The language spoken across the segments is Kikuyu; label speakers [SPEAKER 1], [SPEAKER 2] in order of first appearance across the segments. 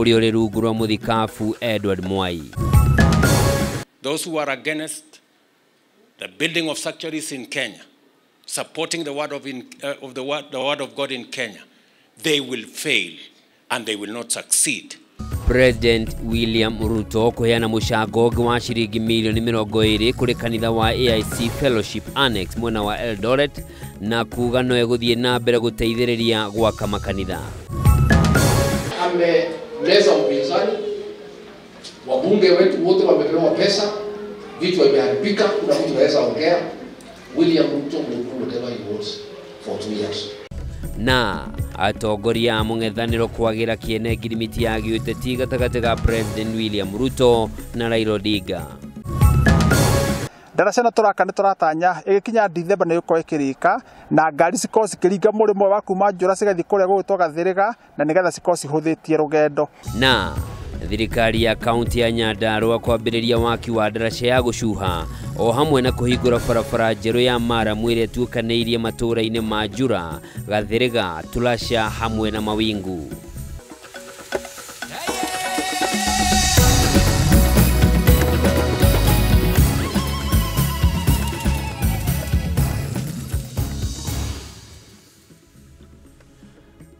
[SPEAKER 1] Ũrĩa ũrĩ rungu rwa mũthikabu Edward Mwai.
[SPEAKER 2] Those who are against the building of sanctuaries in Kenya, supporting the word of, the word of God in Kenya, they will fail and they will not succeed.
[SPEAKER 1] President William Ruto kũheana mũcango ũngĩ wa ciringi milioni 20 kũrĩ kanitha wa AIC Fellowship Annex mwena wa Eldoret na kuga no egũthiĩ na mbere gũteithĩrĩria gwaka makanitha.
[SPEAKER 3] Amemeza upinzani, wabunge wetu wote wamepewa pesa, vitu vimeharibika, kuna mtu anaweza ongea. William Ruto will do whatever he wants for 2 years.
[SPEAKER 1] Na atongoria a mũng'ethanĩro kwagĩra kĩene ngirimiti ya gĩũteti gatagatĩ ga President William Ruto na Raila Odinga.
[SPEAKER 4] Ndaraca ĩno tũraka nĩ tũratanya ĩgĩkinya Dithemba nĩ ĩgũkorwo ĩkĩrĩka na ngari cikorwo cikĩringa mũrĩmo wa kuma Njũra cigathiĩ kũrĩa gũgwĩtwo Gathĩrĩga na nĩgetha cikorwo cihũthĩtie rũgendo.
[SPEAKER 1] Na thirikari ya kaunti ya Nyandarua kwambĩrĩria waki wa ndaraca ya gũcuha o hamwe na kũhingũra barabara njerũ ya maramu ĩrĩa ĩtuĩkanĩirie matũũra-inĩ ma Njura, Gathĩrĩga, Tulasha hamwe na Mawingu.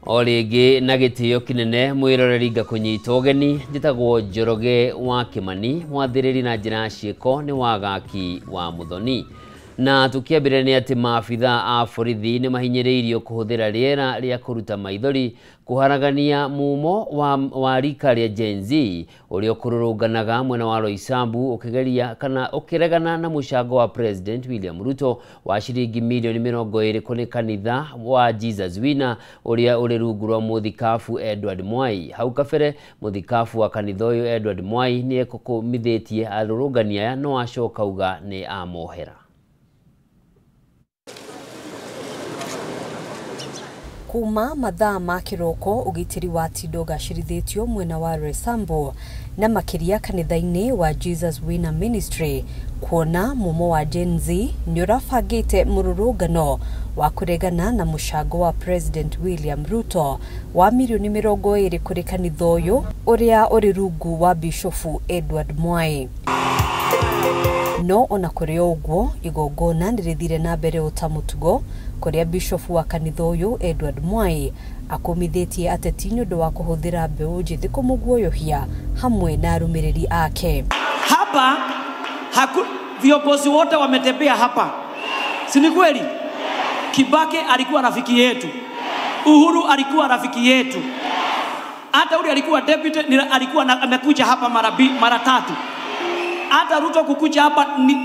[SPEAKER 1] O rĩngĩ na gĩtĩo kĩnene mwĩroreri ngakũnyita ũgeni, njĩtagwo Njoroge wa Kĩmani, mwathĩrĩri na njĩra ya ciĩko nĩ Wagaki wa Mũthoni. Na tũkĩambĩrĩria nĩ atĩ maabitha a borithi nĩ mahinyĩrĩirio kũhũthĩra rĩera rĩa kũruta maithori kũharagania mumo wa rika rĩa Gen Z ũrĩa ũkũrũrũnganaga mwena wa Roysambu ũkĩgeria kana ũkĩregana na mũcango wa President William Ruto wa ciringi milioni 20 kũrĩ kanitha wa Jesus Winner ũrĩa ũrĩ rungu rwa mũthikabu Edward Mwai. Hau kabere mũthikabu wa kanitha ũyũ Edward Mwai nĩ ekũkũmithĩtie arũrũngani aya no acoka auga nĩ amohera.
[SPEAKER 5] Kuma mathaa ma kĩroko ũgitĩri wa tindo ũgacĩrithĩtio mwena wa Roysambu na makĩria kanitha-inĩ wa Jesus Winner Ministry kuona mumo wa Gen Z nĩ ũrabangĩte mũrũrũngano wa kũregana na mũcango wa President William Ruto wa milioni 20 kũrĩ kanitha ũyũ ũrĩa ũrĩ rungu wa Bishofu Edward Mwai. No ona kũrĩ ũguo igongona nĩrĩthire na mbere ota mũtugo kũrĩa bishofu wa kanitha ũyũ Edward Mwai akũmithĩtie ateti nĩ ũndũ wa kũhũthĩra mbeũ njĩthĩ kũmũguoyohia hamwe na arũmĩrĩri ake.
[SPEAKER 6] Hapa viongozi wote wametembea hapa, si ni kweli? Kibaki alikuwa rafiki yetu, Uhuru alikuwa rafiki yetu, hata ule alikuwa deputy alikuwa amekuja hapa mara tatu. Hata Ruto kukuja hapa ni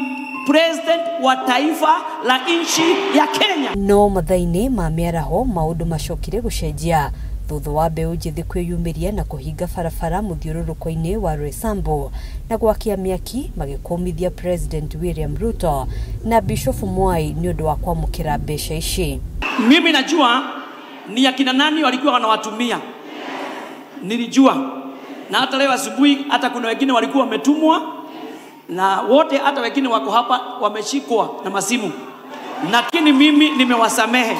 [SPEAKER 6] president wa taifa la nchi ya Kenya.
[SPEAKER 5] No mathaini ma mĩaraho maũndũ macokire gũcenjia thutha wa mbeũ njĩthĩ kwĩyumĩria na kũhinga barabara mũthiũrũrũko-inĩ wa Roysambu na gwakia mĩaki magĩkũmithia President William Ruto na Bishofu Mwai nĩ ũndũ wa kwamũkĩra mbeca ici.
[SPEAKER 6] Mimi najua ni akina nani walikuwa wanawatumia. Nilijua. Na hata leo asubuhi hata kuna wengine walikuwa wametumwa na wote hata wengine wako hapa wameshikwa na masimu. Lakini mimi nimewasamehe.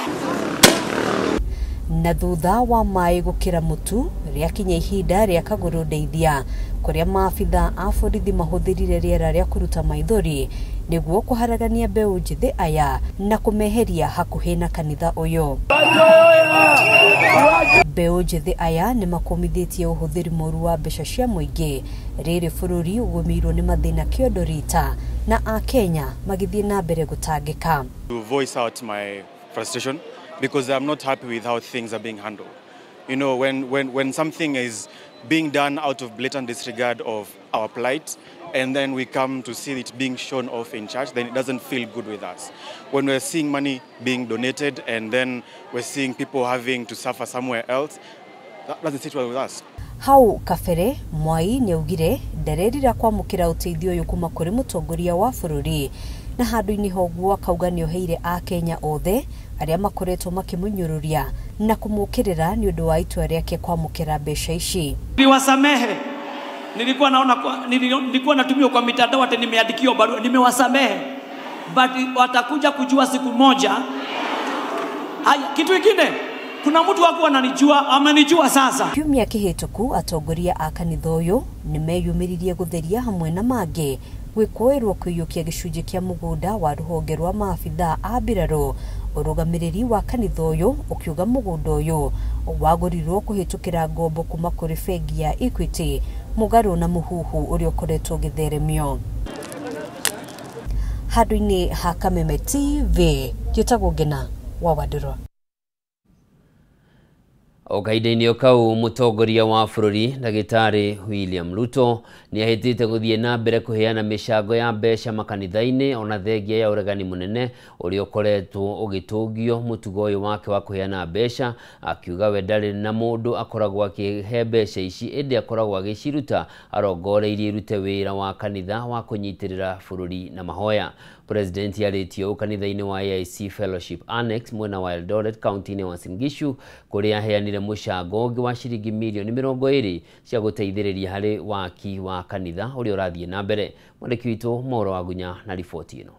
[SPEAKER 5] Na thutha wa maĩ gũkĩra mũtu rĩakinya ihinda rĩa kagũrũ ndeithia kũrĩa maabitha a borithi mahũthĩrire rĩera rĩa kũruta maithori nĩguo kũharagania mbeũ njĩthĩ aya na kũmeheria hakuhĩ na kanitha ũyũ. Mbeũ njĩthĩ aya nĩ makũmithĩtie ũhũthĩri mũru wa mbeca cia mũingĩ rĩrĩ bũrũri ũgũmĩirwo nĩ mathĩna kĩondo rita na akenya magĩthiĩ na mbere gũtangĩka.
[SPEAKER 7] To voice out my frustration because I'm not happy with how things are being handled. You know, when something is being done out of blatant disregard of our plight, and then we come to see it being shown off in church, then it doesn't feel good with us. When we're seeing money being donated and then we're seeing people having to suffer somewhere else, that doesn't sit well with us.
[SPEAKER 5] Hau kabere Mwai nĩaugire ndarerira kwamũkĩra ũteithio ũyũ kuma kũrĩ mũtongoria wa bũrũri na handũ-inĩ hoguo akauga nĩoheire akenya othe arĩa makoretwo makĩmũnyũrũria na kũmũkĩrĩra nĩ ũndũ wa itua rĩake kwamũkĩra mbeca ici.
[SPEAKER 6] Niliwasamehe. Nilikuwa naona nilikuwa natumiwa kwa mitandao hata nimeandikiwa barua, nimewasamehe. But watakuja kujua siku moja. Haya, kitu kingine. Kuna mtu hakuwa ananijua, amenijua sasa.
[SPEAKER 5] Kiumia kĩhĩtũku atongoria a kanitha ũyũ nĩmeyumĩririe gũtheria hamwe na mangĩ gwĩkũĩrwo kũiyũkia gĩcunjĩ kĩa mũgũnda wa rũhonge rwa maabithaa a mbirarũ. Ũrũgamĩrĩri wa kanitha ũyũ ũkiuga mũgũnda ũyũ wagũrirwo kũhĩtũkĩra ngombo kuma kũrĩ bengi ya Equity mũgarũ na mũhuhu ũrĩa ũkoretwo ũgĩtheremio. Handũ-inĩ ha Kameme TV, njĩtagwo Ngena wa Wandũrũ.
[SPEAKER 1] O kahinda-inĩ o kau mũtongoria wa bũrũri ndagĩtarĩ William Ruto nĩahĩtĩte gũthiĩ na mbere kũheana mĩcango ya mbeca makanitha-inĩ ona thengia ya ũregani mũnene ũrĩa ũkoretwo ũgĩtũngio mũtugo ũyũ wake wa kũheana mbeca, akiuga we ndarĩ na mũndũ akoragwo akĩhe mbeca ici ĩndĩ akoragwo agĩciruta arongoreirie irute wĩra wa kanitha wa kũnyitĩrĩra bũrũri na mahoya. President arĩtie ũũ kanitha-inĩ wa AIC Fellowship Annex mwena wa Eldoret kaunti-inĩ ya Uasin Gishu kũrĩa aheanire mũcango ũngĩ wa ciringi mirioni 20 cia gũteithĩrĩria harĩ waki wa kanitha ũrĩa ũrathiĩ na mbere. Mwandĩki witũ Mauro Wagunya na riboti ĩno.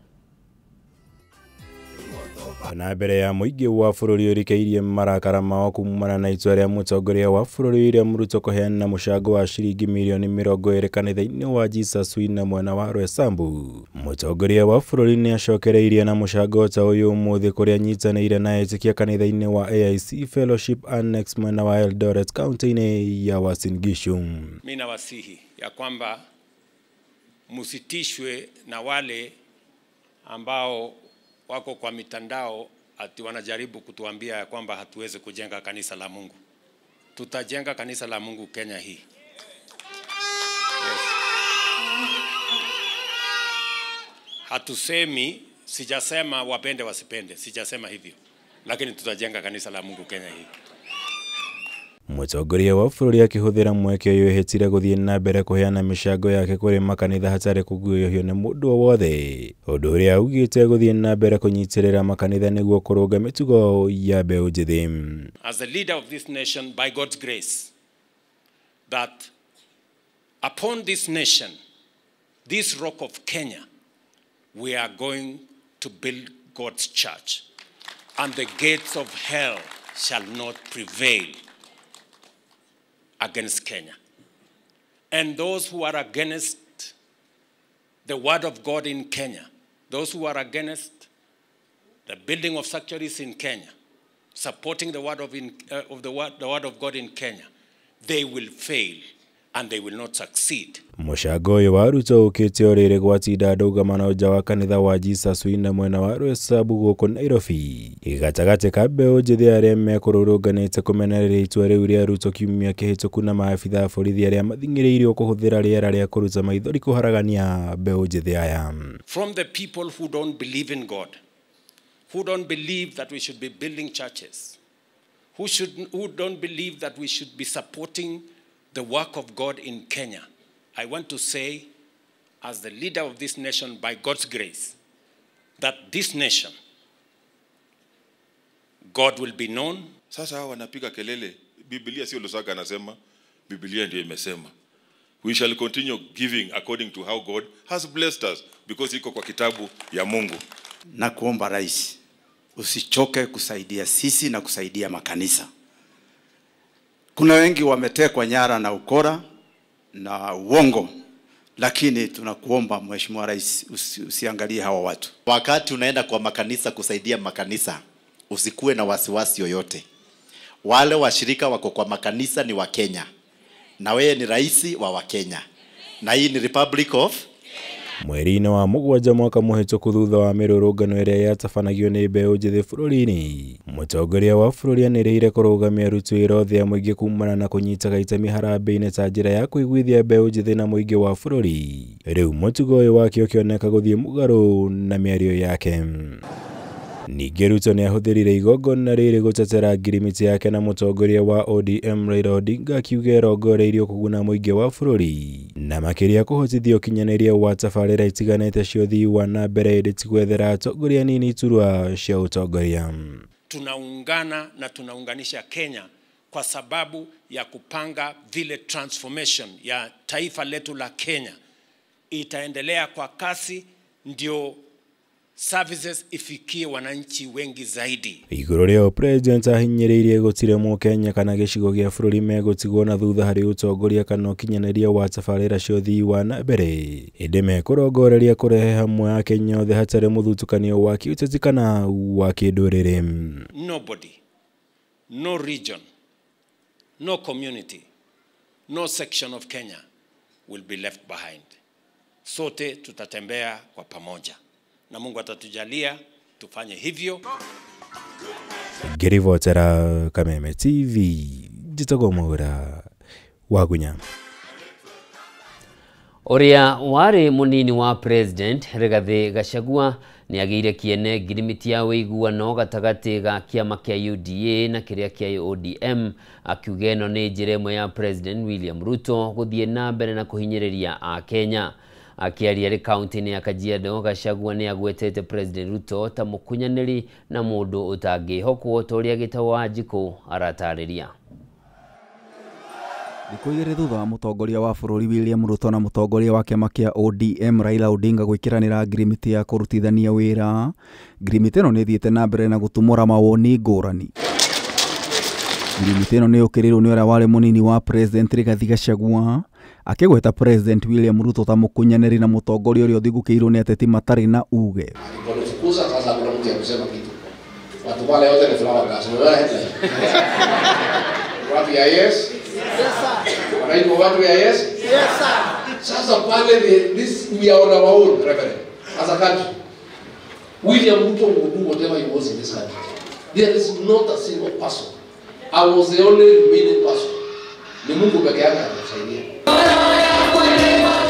[SPEAKER 8] Na mbere ya mũingĩ wa bũrũri ũrikĩirie marakara mao kumana na itua rĩa mũtongoria wa bũrũri William Ruto kũheana mũcango wa ciringi mirioni 20 kanitha-inĩ wa Jesus Winner mwena wa Roysambu. Mũtongoria wa bũrũri nĩacokereirie na mũcango ta ũyũ ũmũthĩ kũrĩa anyitanĩire na etĩkia kanitha-inĩ wa AIC Fellowship Annex mwena wa Eldoret kaunti-inĩ ya Uasin Gishu.
[SPEAKER 2] Mimi nawasihi ya kwamba msitishwe na wale ambao wako kwa mitandao ati wanajaribu kutuambia ya kwamba hatuwezi kujenga kanisa la Mungu. Tutajenga kanisa la Mungu Kenya hii. Yes. Hatusemi, sijasema wapende wasipende, sijasema hivyo. Lakini tutajenga kanisa la Mungu Kenya hii.
[SPEAKER 8] Mũtongoria wa bũrũri akĩhũthĩra mweke ũyũ ehĩtire gũthiĩ na mbere kũheana mĩcango yake kũrĩ makanitha hatarĩ kũguoyohio nĩ mũndũ o wothe, ũndũ ũrĩa augĩte gũthiĩ na mbere kũnyitĩrĩra makanitha nĩguo kũrũnga mĩtugo ya mbeũ njĩthĩ.
[SPEAKER 2] As the leader of this nation, by God's grace, that upon this nation, this rock of Kenya, we are going to build God's church, and the gates of hell shall not prevail against Kenya. And those who are against the word of God in Kenya, those who are against the building of sanctuaries in Kenya, supporting the word of, the word of God in Kenya, they will fail and they will not succeed.
[SPEAKER 8] Mũcango ũyũ wa Ruto ũkĩte o rĩrĩ gwatinda ndũgamano nja wa kanitha wa Jesus Winner mwena wa Roysambu gũkũ Nairobi, gatagatĩ ka mbeũ njĩthĩ arĩa mekũrũrũnganĩte kũmenereria itua rĩu rĩa Ruto kiumia kĩhĩtũku na maabitha a borithi arĩa mathing'ĩrĩirio kũhũthĩra rĩera rĩa kũruta maithori kũharagania mbeũ njĩthĩ aya.
[SPEAKER 2] From the people who don't believe in God, who don't believe that we should be building churches, who don't believe that we should be supporting the work of God in Kenya, I want to say, as the leader of this nation, by God's grace, that this nation, God will be known.
[SPEAKER 9] Sasa hawa wanapiga kelele, Biblia sio Lusaka anasema, Biblia ndio imesema. We shall continue giving according to how God has blessed us, because iko kwa kitabu ya Mungu.
[SPEAKER 10] Na kuomba rais, usichoke kusaidia sisi na kusaidia makanisa. Kuna wengi wametekwa nyara na ukora na uongo, lakini tunakuomba Mheshimiwa Rais usiangalie hawa watu.
[SPEAKER 11] Wakati unaenda kwa makanisa kusaidia makanisa, usikuwe na wasiwasi yoyote. Wale washirika wako kwa makanisa ni wa Kenya, na wewe ni rais wa Wakenya, na hii ni Republic of
[SPEAKER 8] Mweri-inĩ wa 7 mwaka mũhĩtũku thutha wa mĩrũrũngano ĩrĩa yatabanagio nĩ mbeũ njĩthĩ bũrũri-inĩ, mũtongoria wa bũrũri anĩrĩire kũrũgamia aruti wĩra othe a mũingĩ kumana na kũnyitaga itemi harambee-inĩ ta njĩra ya kũiguithia mbeũ njĩthĩ na mũingĩ wa bũrũri. Rĩu mũtugo ũyũ wake ũkĩoneka gũthiĩ mũgarũ na mĩario yake. Ningĩ Ruto nĩahũthĩrire igongona rĩrĩ gũtetera ngirimiti yake na mũtongoria wa ODM Raila Odinga akiuga ĩrongoreirio kũguna mũingĩ wa bũrũri na makĩria kũhotithia ũkinyanĩria wa tabarĩra itiganĩte cia ũthii wa na mbere ĩndĩ ti gwethera atongoria anini iturwa cia ũtongoria.
[SPEAKER 2] Tunaungana na tunaunganisha Kenya kwa sababu ya kupanga vile transformation ya taifa letu la Kenya itaendelea kwa kasi, ndio Services ifikie wananchi wengi zaidi.
[SPEAKER 8] Igũrũ rĩao President ahinyĩrĩirie gũtirĩ mũkenya kana gĩcigo gĩa bũrũri megũtigwo na thutha harĩ ũtongoria kana ũkinyanĩria wa tabarĩra cia ũthii wa na mbere ĩndĩ mekũrongoreria kũrehe hamwe akenya othe hatarĩ mũthutũkanio wa kĩũteti kana wa kĩndũrĩrĩ.
[SPEAKER 2] Nobody, no region, no community, no section of Kenya will be left behind. Sote tutatembea kwa pamoja na Mungu atatujalia tufanye hivyo.
[SPEAKER 8] Ngĩribotera Kameme TV, njĩtagwo Mwaura Wagunya.
[SPEAKER 1] Ũrĩa warĩ mũnini wa President Rigathi Gachagua nĩagĩire kĩene ngirimiti ya ũiguano gatagatĩ ga kĩama kĩa UDA na kĩrĩa kĩa ODM, akiuga ĩno nĩ njĩra ĩmwe ya President William Ruto gũthiĩ na mbere na kũhinyĩrĩria Akenya. Akiaria arĩ kaunti-inĩ ya Kajiado, Gachagua nĩagwetete President Ruto ta mũkunyanĩri na mũndũ ũtangĩhokwo ta ũrĩa Gĩtaũ wa Njikũ aratarĩria.
[SPEAKER 12] Thikũ igĩrĩ thutha wa mũtongoria wa bũrũri William Ruto na mũtongoria wa kĩama kĩa ODM Raila Odinga gwĩkĩranĩra ngirimiti ya kũrutithania wĩra, ngirimiti ĩno nĩ ĩthiĩte na mbere na gũtumũra mawoni ngũrani. Ngirimiti ĩno nĩ yũkĩrĩirwo nĩ ũrĩa warĩ mũnini wa President Rigathi Gachagua akĩgweta President William Ruto ta mũkunyanĩri na mũtongoria ũrĩa ũthigũkĩirwo nĩ ateti matarĩ na uge.
[SPEAKER 3] Walifukuza, sasa hakuna mtu ya kusema kitu. Watu wale wote ni flower girls. Umeona headline? Watu ya yes?
[SPEAKER 13] Yes sir.
[SPEAKER 3] Wanaitwa watu ya yes?
[SPEAKER 13] Yes sir.
[SPEAKER 3] Sasa pale this we are on our own, Reverend. As a country. William Ruto will do whatever he wants in this country. There is not a single person. I was the only remaining person. Ni Mungu peke yake atatusaidia.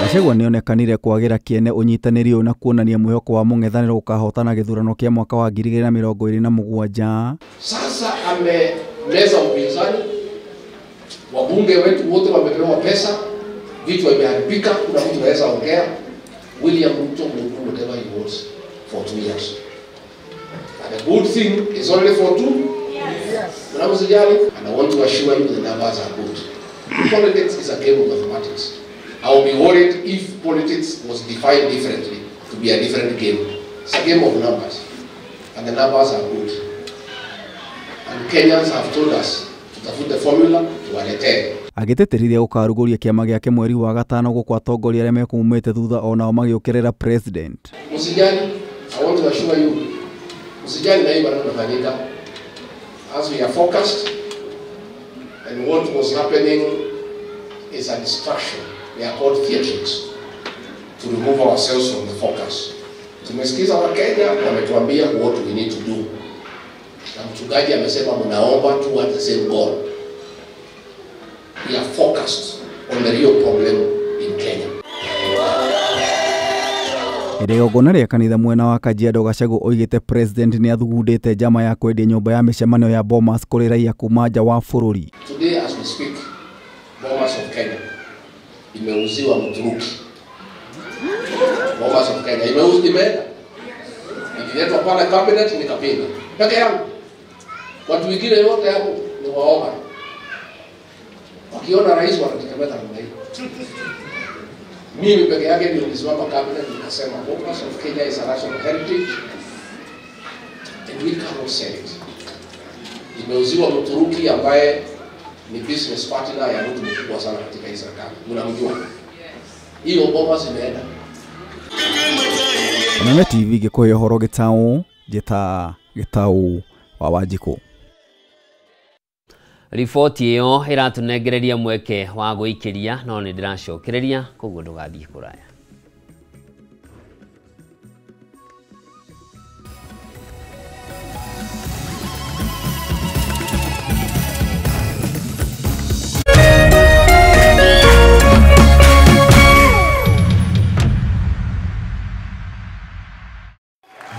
[SPEAKER 12] Gachagua nĩonekanire kwagĩra kĩene ũnyitanĩri ũyũ na kuonania mwĩhoko wa mũng'ethanĩro ũkahotana gĩthurano kĩa mwaka wa 2027.
[SPEAKER 3] Sasa amemeza upinzani, wabunge wetu wote wamepewa pesa, vitu vimeharibika, kuna mtu anaweza ongea. William Ruto will do whatever he wants for 2 years. And the good thing is only for 2. Yes. And I want to assure you the numbers are good. Politics is a game of mathematics. I will be worried if politics was defined differently to be a different game. It's a game of numbers, and the numbers are good. And Kenyans have told us to put the formula to waletee.
[SPEAKER 12] Agĩtĩtĩrithia gũkarugũria kĩama gĩake mweri wa gatano gũkũ atongoria arĩa mekumĩte thutha onao magĩũkĩrĩra President.
[SPEAKER 3] Usijali, I want to assure you, usijali na hii maneno yanafanyika. As we are focused, and what was happening is a distraction. They are called theatrics, to remove ourselves from the focus. Tumesikiza wa Kenya wametuambia what we need to do. Na mchungaji amesema mnaomba toward the same goal. We are focused on the real problem in Kenya.
[SPEAKER 12] Igongona rĩa kanitha mwena wa Kajiado, Gachagua oigĩte President nĩ athugundĩte njama ya kwendia nyũmba ya mĩcemanio ya Bomas kũrĩ raia kuma nja wa bũrũri.
[SPEAKER 3] Today as we speak, Bomas of Kenya imeuziwa Mturuki. Bomas of Kenya imeenda. Ililetwa pale cabinet nikapinga. Peke yangu. Watu wengine wote hapo ni waoga. Wakiona rais wanatetemeka namna hiyo. Mimi peke yake ndio nilisimama cabinet nikasema Bomas of Kenya is a national heritage and we cannot sell it. Imeuziwa Mturuki ambaye ni business partner ya mtu mkubwa sana katika hii serikali. Mnamjua. Hiyo Bomas imeenda.
[SPEAKER 12] Kameme TV gĩkũhe ũhoro Gĩtaũ, njĩta Gĩtaũ wa Wanjikũ.
[SPEAKER 1] Riboti ĩyo ĩratũnengereria mweke wa gũikĩria no nĩ ndĩracokereria koguo ndũgathiĩ kũraya.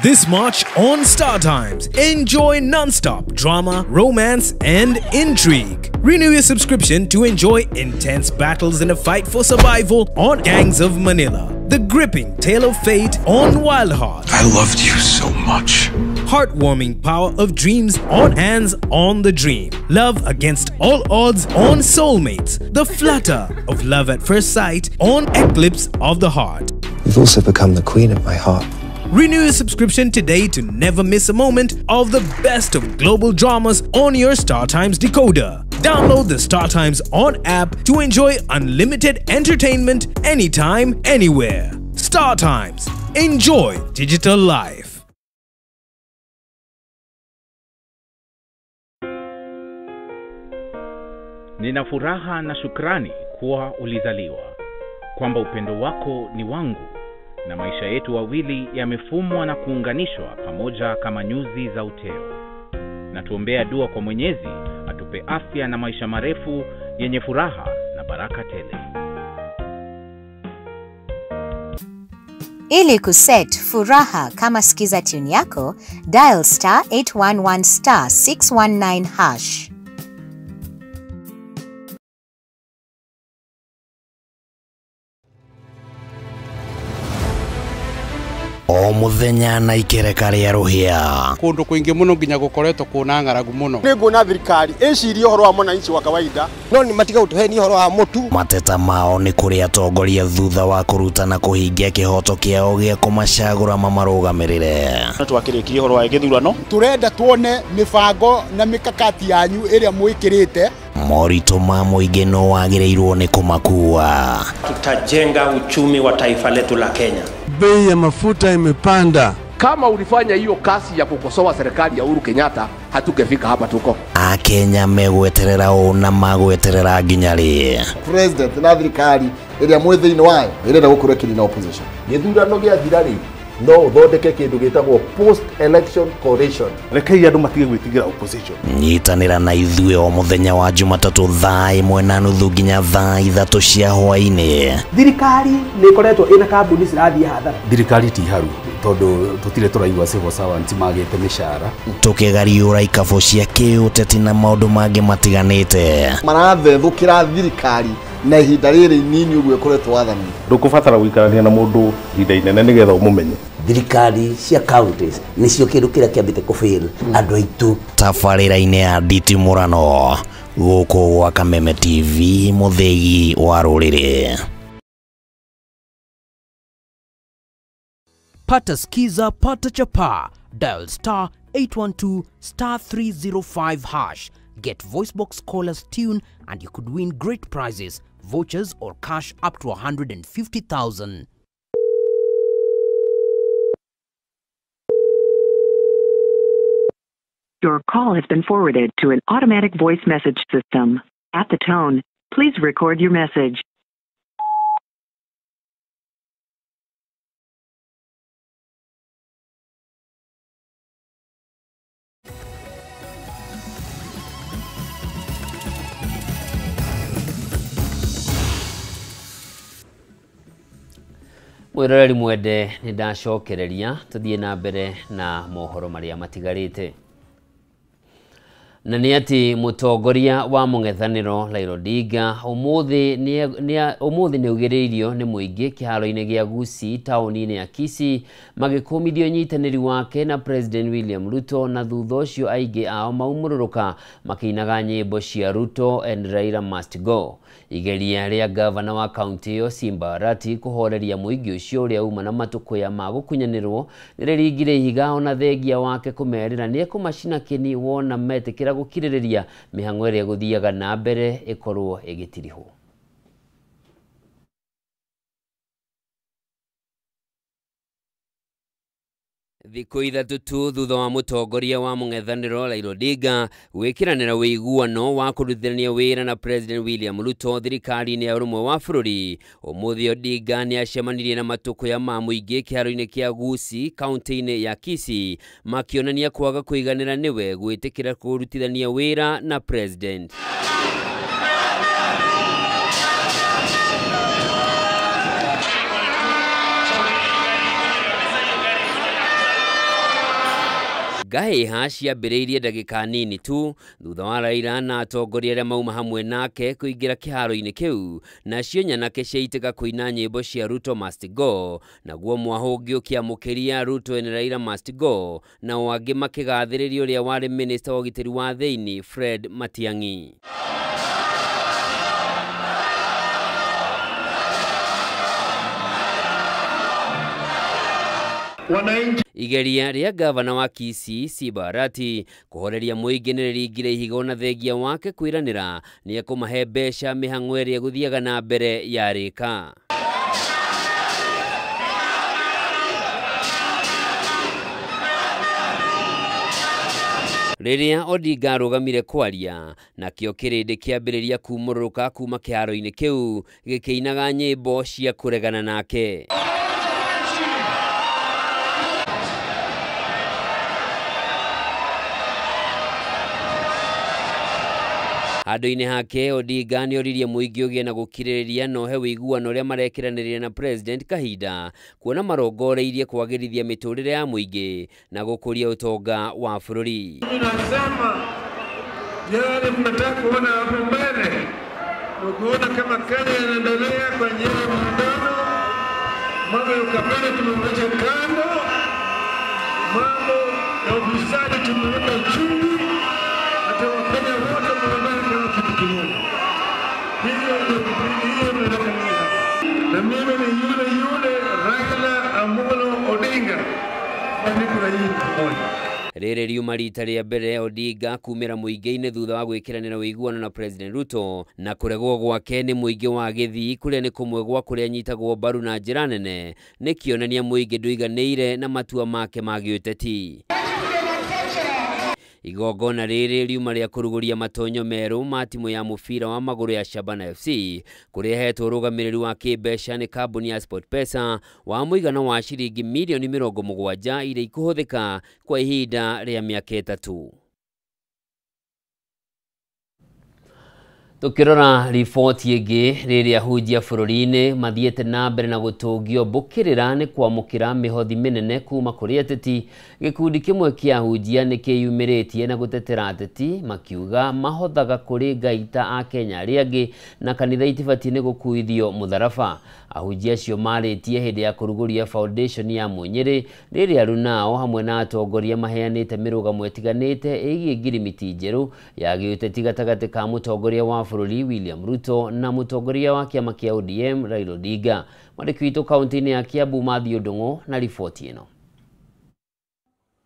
[SPEAKER 14] This March on Star Times, enjoy non-stop drama, romance, and intrigue. Renew your subscription to enjoy intense battles in a fight for survival on Gangs of Manila, the gripping tale of fate on Wild Heart.
[SPEAKER 15] I loved you so much.
[SPEAKER 14] Heartwarming power of dreams on Hands on the Dream, love against all odds on Soulmates, the flutter of love at first sight on Eclipse of the Heart.
[SPEAKER 15] You've also become the queen of my heart.
[SPEAKER 14] Renew your subscription today to never miss a moment of the best of global dramas on your Star Times decoder. Download the Star Times On app to enjoy unlimited entertainment anytime, anywhere. Star Times. Enjoy digital life.
[SPEAKER 16] Nina furaha na shukrani kuwa ulizaliwa, kwamba upendo wako ni wangu na maisha yetu wawili yamefumwa na kuunganishwa pamoja kama nyuzi za uteo. Na tuombea dua kwa Mwenyezi atupe afya na maisha marefu yenye furaha na baraka tele.
[SPEAKER 17] Ili kuset furaha kama skiza tune yako, dial star 811 star 619 hash.
[SPEAKER 18] O muthenya na ikereka rĩa rũhĩa
[SPEAKER 19] kundu kwingi muno nginya gukoretwo kuna ng'aragu muno.
[SPEAKER 20] Nĩnguona thirikari ĩcirie ũhoro wa mwananchi wa kawaida no nĩ matiga gũtũhenia ũhoro wa mũtu.
[SPEAKER 18] Mateta mao nĩ kũrĩ atongoria thutha wa kũruta na kũhingia kĩhoto kĩao gĩa kũmacagũra mamarũgamĩrĩre.
[SPEAKER 21] Twakĩrĩkirie ũhoro wa gĩthurano,
[SPEAKER 22] turenda tuone mĩbango na mĩkakati yanyu ĩrĩa mwĩkĩrĩte.
[SPEAKER 18] Moritũ ma mũingĩ no wagĩrĩirwo nĩ kũmakua.
[SPEAKER 2] Tutajenga uchumi wa taifa letu la Kenya.
[SPEAKER 23] Bei ya mafuta imepanda.
[SPEAKER 3] Kama ulifanya hiyo kasi ya kukosoa serikali ya Uhuru Kenyatta, hatungefika hapa tuko.
[SPEAKER 18] Akenya megweterera ũ na magweterera nginya rĩ?
[SPEAKER 24] President na thirikari ĩrĩa mwĩ thĩinĩ wayo ĩrenda gũkorwo ĩkĩnina opposition.
[SPEAKER 25] Gĩthurano gĩathira rĩ, no ũthondeke kĩndũ gĩtagwo post election coalition.
[SPEAKER 26] Rekei andũ matige gwĩtigĩra opposition.
[SPEAKER 18] Nyitanĩra na ithuĩ o mũthenya wa Jumatatũ thaa 1:30 nginya thaa 3 cia hwaĩ-inĩ.
[SPEAKER 27] Thirikari nĩ ĩkoretwo ĩna kambuni cirathiĩ hathara.
[SPEAKER 28] Thirikari ti haru tondũ tũtirĩ tũraigua civil servants magĩte mĩcara.
[SPEAKER 18] Tũkĩgariũra ikabũ cia kĩũteti na maũndũ mangĩ matiganĩte.
[SPEAKER 24] Marathethũkĩra thirikari na ihinda rĩrĩ inini ũguo ĩkoretwo wathani.
[SPEAKER 26] Ndũkũbatara gũikarania na mũndũ ihinda inene nĩgetha ũmũmenye.
[SPEAKER 29] Thirikari cia counties nĩcio kĩndũ kĩrĩa kĩambĩte kũfail andũ aitũ.
[SPEAKER 18] Tabarĩra-inĩ ya nditimũrano gũkũ gwa Kameme TV, mũthĩgi wa rũrĩrĩ.
[SPEAKER 30] Pata Skiza, pata chapa. Dial star 812 star 305 hash. Get voicebox callers tune and you could win great prizes, vouchers or cash up to 150,000.
[SPEAKER 31] Your call has been forwarded to an automatic voice message system. At the tone, please record your message.
[SPEAKER 1] Mwiroreri mwende nĩ ndacokereria tũthiĩ na mbere na mohoro marĩa matigarĩte. Na nĩ atĩ mũtongoria wa mũng'ethanĩro Raila Odinga ũmũthĩ nĩ augĩrĩirio nĩ mũingĩ kĩharo-inĩ gĩa Gusii taũni-inĩ ya Kisii magĩkũmithia ũnyitanĩri wake na President William Ruto, na thutha ũcio aingĩ ao maumũrũrũka makĩinaga nyĩmbo cia Ruto and Raila must go. Igeria rĩa gavana wa kaunti ĩyo Simba Arati kũhoreria mũingĩ ũcio ũrĩa uma na matũkũya ma gũkunyanĩrwo nĩrĩringire ihiga ona thengia wake kũmerĩra nĩ ekũmacina kĩni wona metĩkĩra gũkirĩrĩria mĩhang'o ĩrĩa ĩgũthiaga na mbere ĩkorwo ĩgĩtirihwo. Thikũ ithatũ tu thutha wa mũtongoria wa mũng'ethanĩro Raila Odinga gwĩkĩranĩra ũiguano wa kũrutithania wĩra na President William Ruto thirikari-inĩ ya ũrũmwe wa bũrũri, ũmũthĩ Odinga nĩ acemanirie na matũkũya ma mũingĩ kĩharo-inĩ kĩa Gusii kaunti-inĩ ya Kisii makĩonania kwaga kũiganĩra nĩwe gwĩtĩkĩra kũrutithania wĩra na President. Ngahĩha ciambĩrĩirie ndagĩka nini tu thutha wa Raila na atongoria arĩa mauma hamwe nake kũingĩra kĩharo-inĩ kĩu, nacio nyanake ciaitĩka kũina nyĩmbo cia Ruto must go, naguo mwahũ ũngĩ ũkĩamũkĩria Ruto and Raila must go, nao angĩ makĩgathĩrĩria ũrĩa warĩ minista wa ũgitĩri wa thĩinĩ Fred Matiang'i.
[SPEAKER 23] Wananchi
[SPEAKER 1] Igeria rĩa gavana wa Kisii Simba Arati kũhoreria mũingĩ nĩ rĩringire ihiga na thengia wake kwĩranĩra nĩ ekũmahe mbeca mĩhang'o ĩrĩa ĩgũthiaga na mbere yarĩka. Rĩrĩa Odinga arũgamire kwaria nakĩo kĩrĩndĩ kĩambĩrĩria kumũrũrũka kuma kĩharo-inĩ kĩu gĩkĩinaga nyĩmbo cia kũregana nake. Handũ-inĩ hake Odinga nĩoririe mũingĩ ũgĩe na gũkirĩrĩria na ũhe ũiguano ũrĩa marekĩranĩria na President kahinda kuona marongoreirie kwagĩrithia mĩtũrĩre ya mũingĩ na gũkũria ũtonga wa bũrũri.
[SPEAKER 23] Nasema yale mnataka kuona hapo mbele, ukiona kama Kenya inaendelea kwa njia ya muungano, mambo ya ukabila tumeweka kando, mambo ya ufisadi tumeweka chini, hata Wakenya wote wameungana kama kitu kimoja. Hiyo ndio kipindi hiyo tunayotumia. Na mimi ni yule yule Raila Amolo Odinga, niko na nyinyi pamoja.
[SPEAKER 1] Rĩrĩ riuma rita rĩa mbere Odinga kumĩra mũingĩ-inĩ thutha wa gwĩkĩranĩra ũiguano na President Ruto na kũregwo gwake nĩ mũingĩ wa Gĩthii kũrĩa nĩ kũmwe gwa kũrĩa anyitagwo mbaru na njĩra nene nĩ kĩonania mũingĩ ndũiganĩire na matua make ma gĩũteti. Igongona rĩrĩ riuma rĩa kũrugũria matonyo merũ ma timu ya mũbira wa magũrũ ya Shabana FC kũrĩa ĩhetwo ũrũgamĩrĩri wa kĩmbeca nĩ kambuni ya SportPesa wa mũigana wa ciringi mirioni 70 iria ikũhũthĩka kwa ihinda rĩa mĩaka 3. Tukirora riboti ĩngĩ rĩrĩa ahunjia bũrũri-inĩ mathiĩte na mbere na gũtũngio mbũkĩrĩra nĩ kwamũkĩra mĩhothi mĩnene kuma kũrĩ ateti, gĩkundi kĩmwe kĩa ahunjia nĩ kĩyumĩrĩtie na gũtetera ateti makiuga mahothaga kũrĩ Ngai ta Akenya arĩa angĩ na kanitha itibatiĩ nĩ gũkuithio mũtharaba. Ahunjia acio marĩtie hĩndĩ ya kũrugũria foundation ya Munyĩrĩ rĩrĩa arunao hamwe na atongoria maheanĩte mĩrũgamo ĩtiganĩte ĩgiĩ ngirimiti njerũ ya gĩũteti gatagatĩ ka mũtongoria wa bũrũri William Ruto na mũtongoria wa kĩama kĩa ODM Raila Odinga. Mwandĩki witũ kaunti-inĩ ya Kiambu Matthew Ndung'u na riboti ĩno.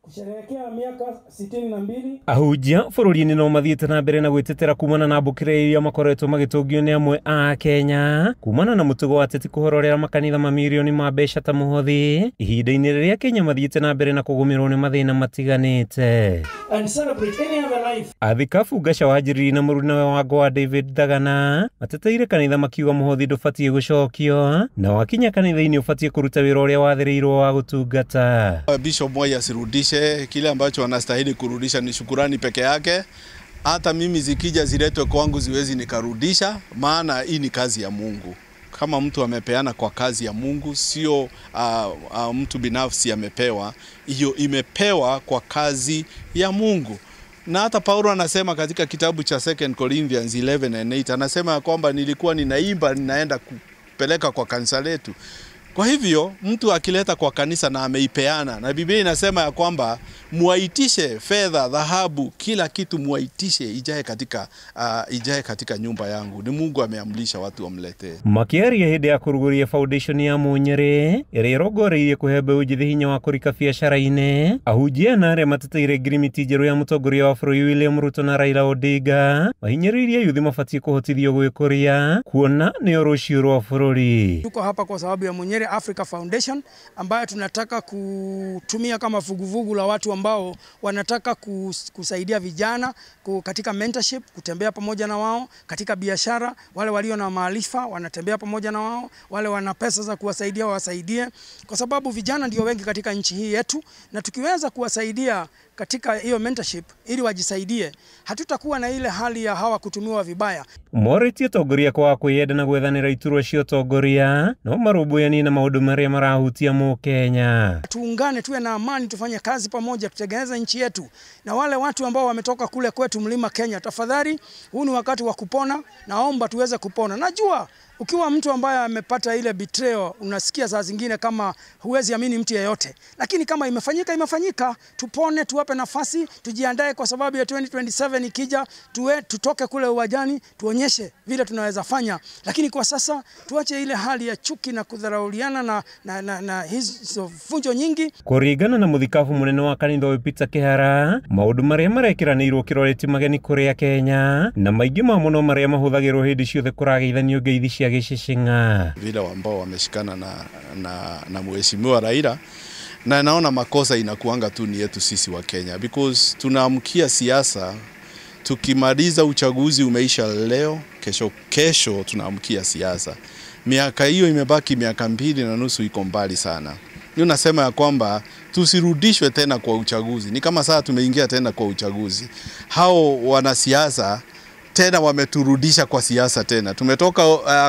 [SPEAKER 4] Kusherehekea miaka 62
[SPEAKER 5] ahunjia bũrũri-inĩ no mathiĩte na mbere na gwĩtetera kumana na mbũkĩra iria makoretwo magĩtũngio nĩ amwe a Kenya kumana na mũtugo wa ateti kũhororera makanitha mamirioni ma mbeca ta mũhothi ihinda-inĩ rĩrĩa Kenya mathiĩte na mbere na kũgũmĩrwo nĩ mathĩna matiganĩte.
[SPEAKER 4] And celebrate any other life.
[SPEAKER 5] Athikabu Gaca Wanjiriri na mũrunawe wa Ngwa David Thagana mateteire kanitha makiuga mũhothi ndũbatiĩ gũcokio na wakinya kanitha-inĩ ũbatiĩ kũruta wĩra ũrĩa wathĩrĩirwo wa gũtungata.
[SPEAKER 6] Bishop Moi asirudishe kile ambacho anastahili kurudisha, ni shukurani peke yake. Hata mimi zikija ziletwe kwangu ziwezi nikarudisha, maana hii ni kazi ya Mungu. Kama mtu amepeana kwa kazi ya Mungu, sio mtu binafsi amepewa, hiyo imepewa kwa kazi ya Mungu. Na hata Paulo anasema katika kitabu cha 2 Corinthians 11:8, anasema kwamba nilikuwa ninaimba ninaenda kupeleka kwa kanisa letu. Kwa hivyo mtu akileta kwa kanisa na ameipeana, na Biblia inasema ya kwamba muaitishe fedha, dhahabu, kila kitu muaitishe ijae katika nyumba yangu. Ni Mungu ameamrisha watu wamletee.
[SPEAKER 5] Makiaria hĩndĩ ya kũrugũria foundation ya Munyĩrĩ ĩrĩa ĩrongoreirie kũhe mbeũ njĩthĩ hinya wa kũrika biacara-inĩ, ahunjia na arĩa mateteire ngirimiti njerũ ya mũtongoria wa bũrũri William Ruto na Raila Odinga mahinyĩrĩirie yuthi mabatiĩ kũhotithio gwĩkũria kuona nĩo rũciũ rwa bũrũri.
[SPEAKER 4] Tuko hapa kwa sababu ya Munyĩrĩ Africa Foundation ambayo tunataka kutumia kama vuguvugu la watu ambao wanataka kusaidia vijana katika mentorship, kutembea pamoja na wao katika biashara, wale walio na maarifa wanatembea pamoja na wao, wale wana pesa za kuwasaidia wasaidie, kwa sababu vijana ndio wengi katika nchi hii yetu, na tukiweza kuwasaidia katika hiyo mentorship ili wajisaidie, hatutakuwa na ile hali ya hawa kutumiwa vibaya.
[SPEAKER 5] Moretie atongoria kwa kwiyenda na gwethanĩra iturwa cia ũtongoria no marũmbũyanie na maũndũ marĩa marahutia Mũkenya.
[SPEAKER 4] Tuungane, tuwe na amani, tufanye kazi pamoja, tutengeneze nchi yetu. Na wale watu ambao wametoka kule kwetu mlima Kenya, tafadhali, huu ni wakati wa kupona, naomba tuweze kupona. Najua Ukiwa mtu ambaye amepata ile betrayal, unasikia saa zingine kama huwezi amini mtu yeyote. Lakini kama imefanyika, imefanyika, tupone, tuwape nafasi, tujiandae kwa sababu ya 2027 ikija, tutoke kule uwanjani, tuonyeshe vile tunaweza fanya. Lakini kwa sasa tuache ile hali ya chuki na kudharauliana na hizo funjo nyingi.
[SPEAKER 5] Kũringana na mũthikabu mũnene wa kanitha ũyũ Peter Kihara, maũndũ marĩa marekiranĩirwo kĩrore ti mageni kũrĩa Kenya na maingĩ mamo no marĩa mahũthagĩrwo hĩndĩ ciothe kũrageithanio ngeithi cia gĩcĩcĩng'a.
[SPEAKER 6] Vile ambao wameshikana na mheshimiwa Raila, na naona makosa inakuanga tu ni yetu sisi wa Kenya, because tunaamkia siasa tukimaliza uchaguzi umeisha leo, kesho tunaamkia siasa. Miaka hiyo imebaki miaka 2.5 iko mbali sana. Ni nasema ya kwamba tusirudishwe tena kwa uchaguzi. Ni kama saa tumeingia tena kwa uchaguzi. Hao wanasiasa tena wameturudisha kwa siasa tena. Tumetoka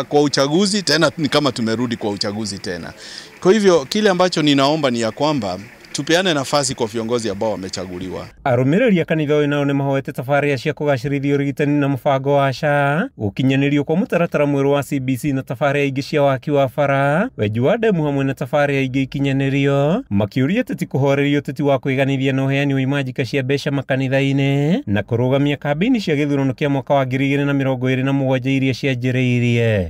[SPEAKER 6] kwa uchaguzi tena ni kama tumerudi kwa uchaguzi tena. Kwa hivyo kile ambacho ninaomba ni ya kwamba tupeane nafasi kwa viongozi ambao wamechaguliwa.
[SPEAKER 5] Arũmĩrĩri a kanitha ũyũ nao nĩmahoete tabarĩra cia kũgacĩrithia ũrigitani na mũbango wa SHA, gũkinyanĩrio kwa mũtaratara mwerũ wa CBC na tabarĩra ingĩ cia waki wa bara, wenji wa ndemu hamwe na tabarĩra ingĩ ikinyanĩrio, makĩũria ateti kũhoreria ũteti wa kwĩganithia na ũheani wa imanjika cia mbeca makanitha-inĩ na kũrũgamia kambĩini cia gĩthurano kĩa mwaka wa 2027 iria cianjĩrĩirie.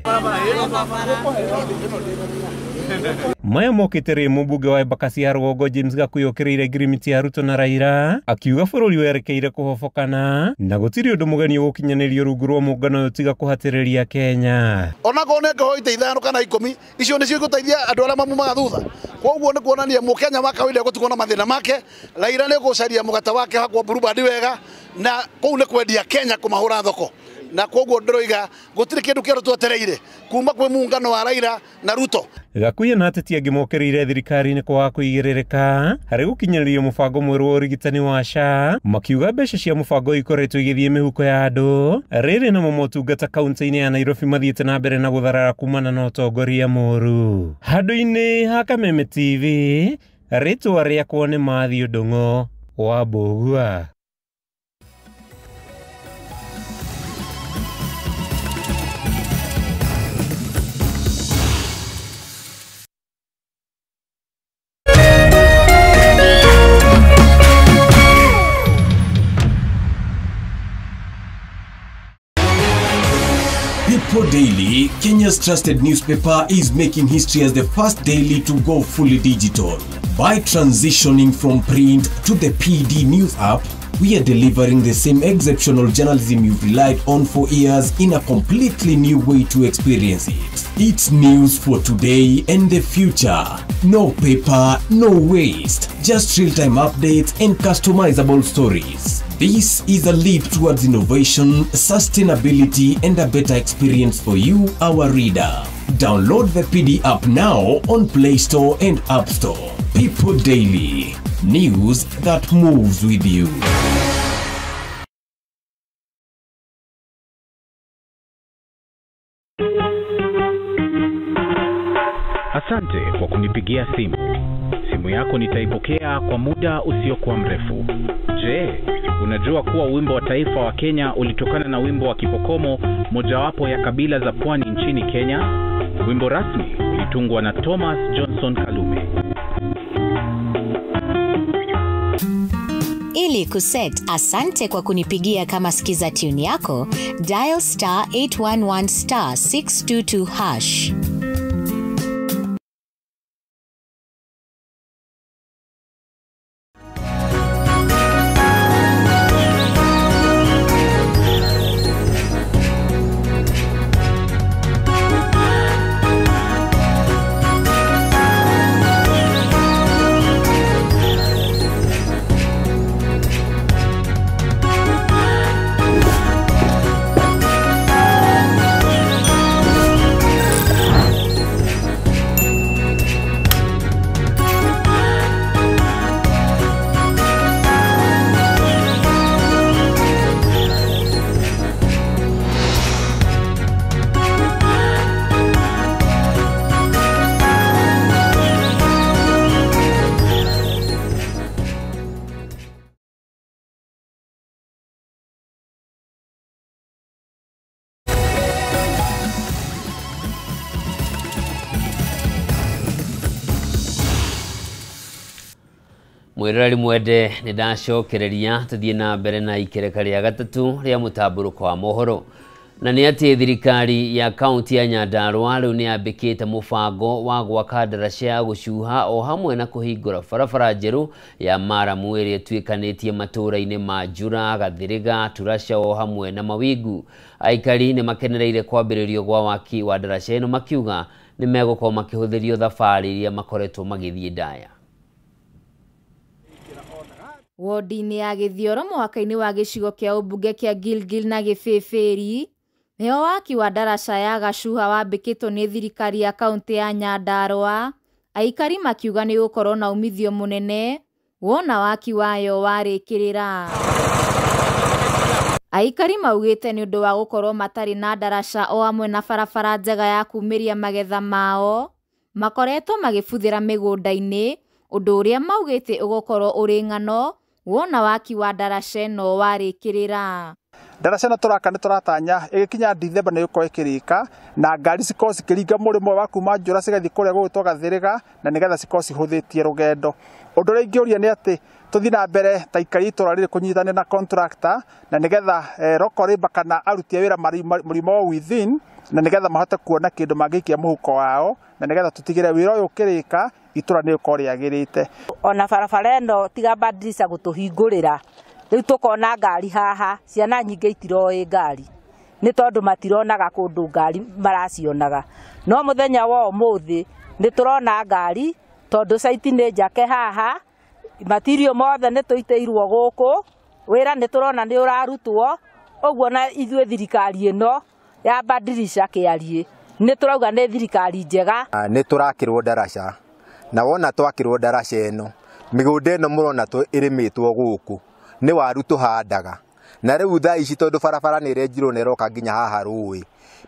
[SPEAKER 5] Maya mokĩte rĩ mũmbunge wa Embakasi ya rũgongo James Gakuyu okĩrĩire ngirimiti ya Ruto na Raila akiuga bũrũri werekeire kũhobokana na gũtirĩ ũndũ mũgeni ũgũkinyanĩrio rungu rwa mũngano ũyũ tiga kũhatĩrĩria Kenya.
[SPEAKER 7] Onakorwo nĩ ngĩheo itĩ 5 kana 10 icio nĩcio igũteithia andũ arĩa mamumaga thutha. Koguo nĩ kuonania mũkenya wa kawaida gũtigwo na mathĩna make. Raila nĩ gũcaria mũgate wake hakwa Blueband wega na kũu nĩ kwendia Kenya kũmahũra thoko. Na koguo ndĩroiga gũtirĩ kĩndũ kĩerũ twetereire kuma kwĩ muungano wa Raila na Ruto.
[SPEAKER 5] Gakuya na ateti angĩ mokĩrĩire thirikari-inĩ kwaga kũigĩrĩrĩka harĩ gũkinyanĩria mũbango mwerũ wa ũrigitani wa SHA, makiuga mbeca cia mũbango ikoretwo igĩthiĩ mĩhuko ya andũ rĩrĩ namo motungata kaunti-inĩ ya Nairobi mathiĩte na mbere na gũtharara kumana na ũtongoria mũru. Handũ-inĩ ha Kameme TV, rĩtwa rĩakwa nĩ Matthew Ndung'o wa Mbũgua.
[SPEAKER 8] People Daily, Kenya's trusted newspaper, is making history as the first daily to go fully digital. By transitioning from print to the PD News app, we are delivering the same exceptional journalism you've relied on for years in a completely new way to experience it. It's news for today and the future. No paper, no waste, just real-time updates and customizable stories. This is a leap towards innovation, sustainability, and a better experience for you, our reader. Download the PD app now on Play Store and App Store. People Daily, news that moves with you.
[SPEAKER 9] Asante kwa kunipigia simu. Simu yako nitaipokea kwa muda usiokuwa mrefu. Je, unajua kuwa wimbo wa taifa wa Kenya ulitokana na wimbo wa Kipokomo, mojawapo ya kabila za pwani nchini Kenya? Wimbo rasmi ulitungwa na Thomas Johnson Kalume.
[SPEAKER 10] Ili kuset asante kwa kunipigia kama skiza tune yako, dial star 811 star 622 hash.
[SPEAKER 1] Mwiroreri mwende nĩ ndacokereria tũthiĩ na mbere na ikereka rĩa gatatũ rĩa mũtambũrũko wa mohoro. Na nĩ atĩ thirikari ya kaunti ya Nyandarua rĩu nĩ yambĩkĩte mũbango wa gwaka ndaraca ya gũcuha o hamwe na kũhingũra barabara njerũ ya maramu ĩrĩa ĩtuĩkanĩtie matũũra-inĩ ma Njura, Gathiriga, Turasha o hamwe na Mawingu. Aikari nĩ makenereire kwambĩrĩrio gwa waki wa ndaraca ĩno makiuga nĩ megũkorwo makĩhũthĩrio thabarĩ iria makoretwo magĩthiĩ ndaya.
[SPEAKER 11] Wodi-inĩ ya Gĩthioro mũhaka-inĩ wa gĩcigo kĩa ũmbunge kĩa Gilgil na Gĩbĩbĩri nĩho waki wa ndaraca ya Gacuha wambĩkĩtwo nĩ thirikari ya kaunti ya Nyandarua. Aikari makiuga nĩ gũkorwo na umithio mũnene wona waki wayo warĩkĩrĩra. Aikari maugĩte nĩ ũndũ wa gũkorwo matarĩ na ndaraca o hamwe na barabara njega ya kumĩria magetha mao, makoretwo magĩbuthĩra mĩgũnda-inĩ, ũndũ ũrĩa maugĩte ũgũkorwo ũrĩ ng'ano wona waki wa ndaraca ĩno warĩkĩrĩra.
[SPEAKER 12] Ndaraca ĩno tũraka nĩ tũratanya ĩgĩkinya Dithemba nĩ ĩgũkorwo ĩkĩrĩka na ngari cikorwo cikĩringa mũrĩmo wa kuma Njũra cigathiĩ kũrĩa gũgwĩtwo Gathiriga na nĩgetha cikorwo cihũthĩtie rũgendo. Ũndũ ũrĩa ingĩũria nĩ atĩ tũthiĩ na mbere ta aikari itũra rĩrĩ kũnyitanĩra na contractor na nĩgetha local labour kana aruti a wĩra mũrĩmo wa within na nĩgetha mahote kuona kĩndũ mangĩikia mũhuko wao na nĩgetha tũtigĩre wĩra ũyũ ũkĩrĩka itũra nĩ rĩgũkorwo rĩagĩrĩte.
[SPEAKER 13] Ona barabara ĩno tiga Badilisha gũtũhingũrĩra rĩu tũkona ngari haha, ciana nyingĩ itiroĩ ngari nĩ tondũ matironaga kũndũ ngari maracionaga, no mũthenya wa ũmũthĩ nĩ tũrona ngari tondũ site nĩ njake haha, matirio mothe nĩ tũitĩirwo gũkũ, wĩra nĩ tũrona nĩ ũrarutwo ũguo. Na ithuĩ thirikari ĩno ya Badilisha kĩariĩ nĩ tũrauga nĩ thirikari njega.
[SPEAKER 14] Nĩ tũrakĩrwo ndaraca na wona twakĩrwo ndaraca ĩno mĩgũnda ĩno mũrona ĩrĩmĩtwo gũkũ nĩ waru tũhandaga na rĩu thaa ici tondũ barabara nĩ ĩrenjirwo na ĩroka nginya haha rũĩ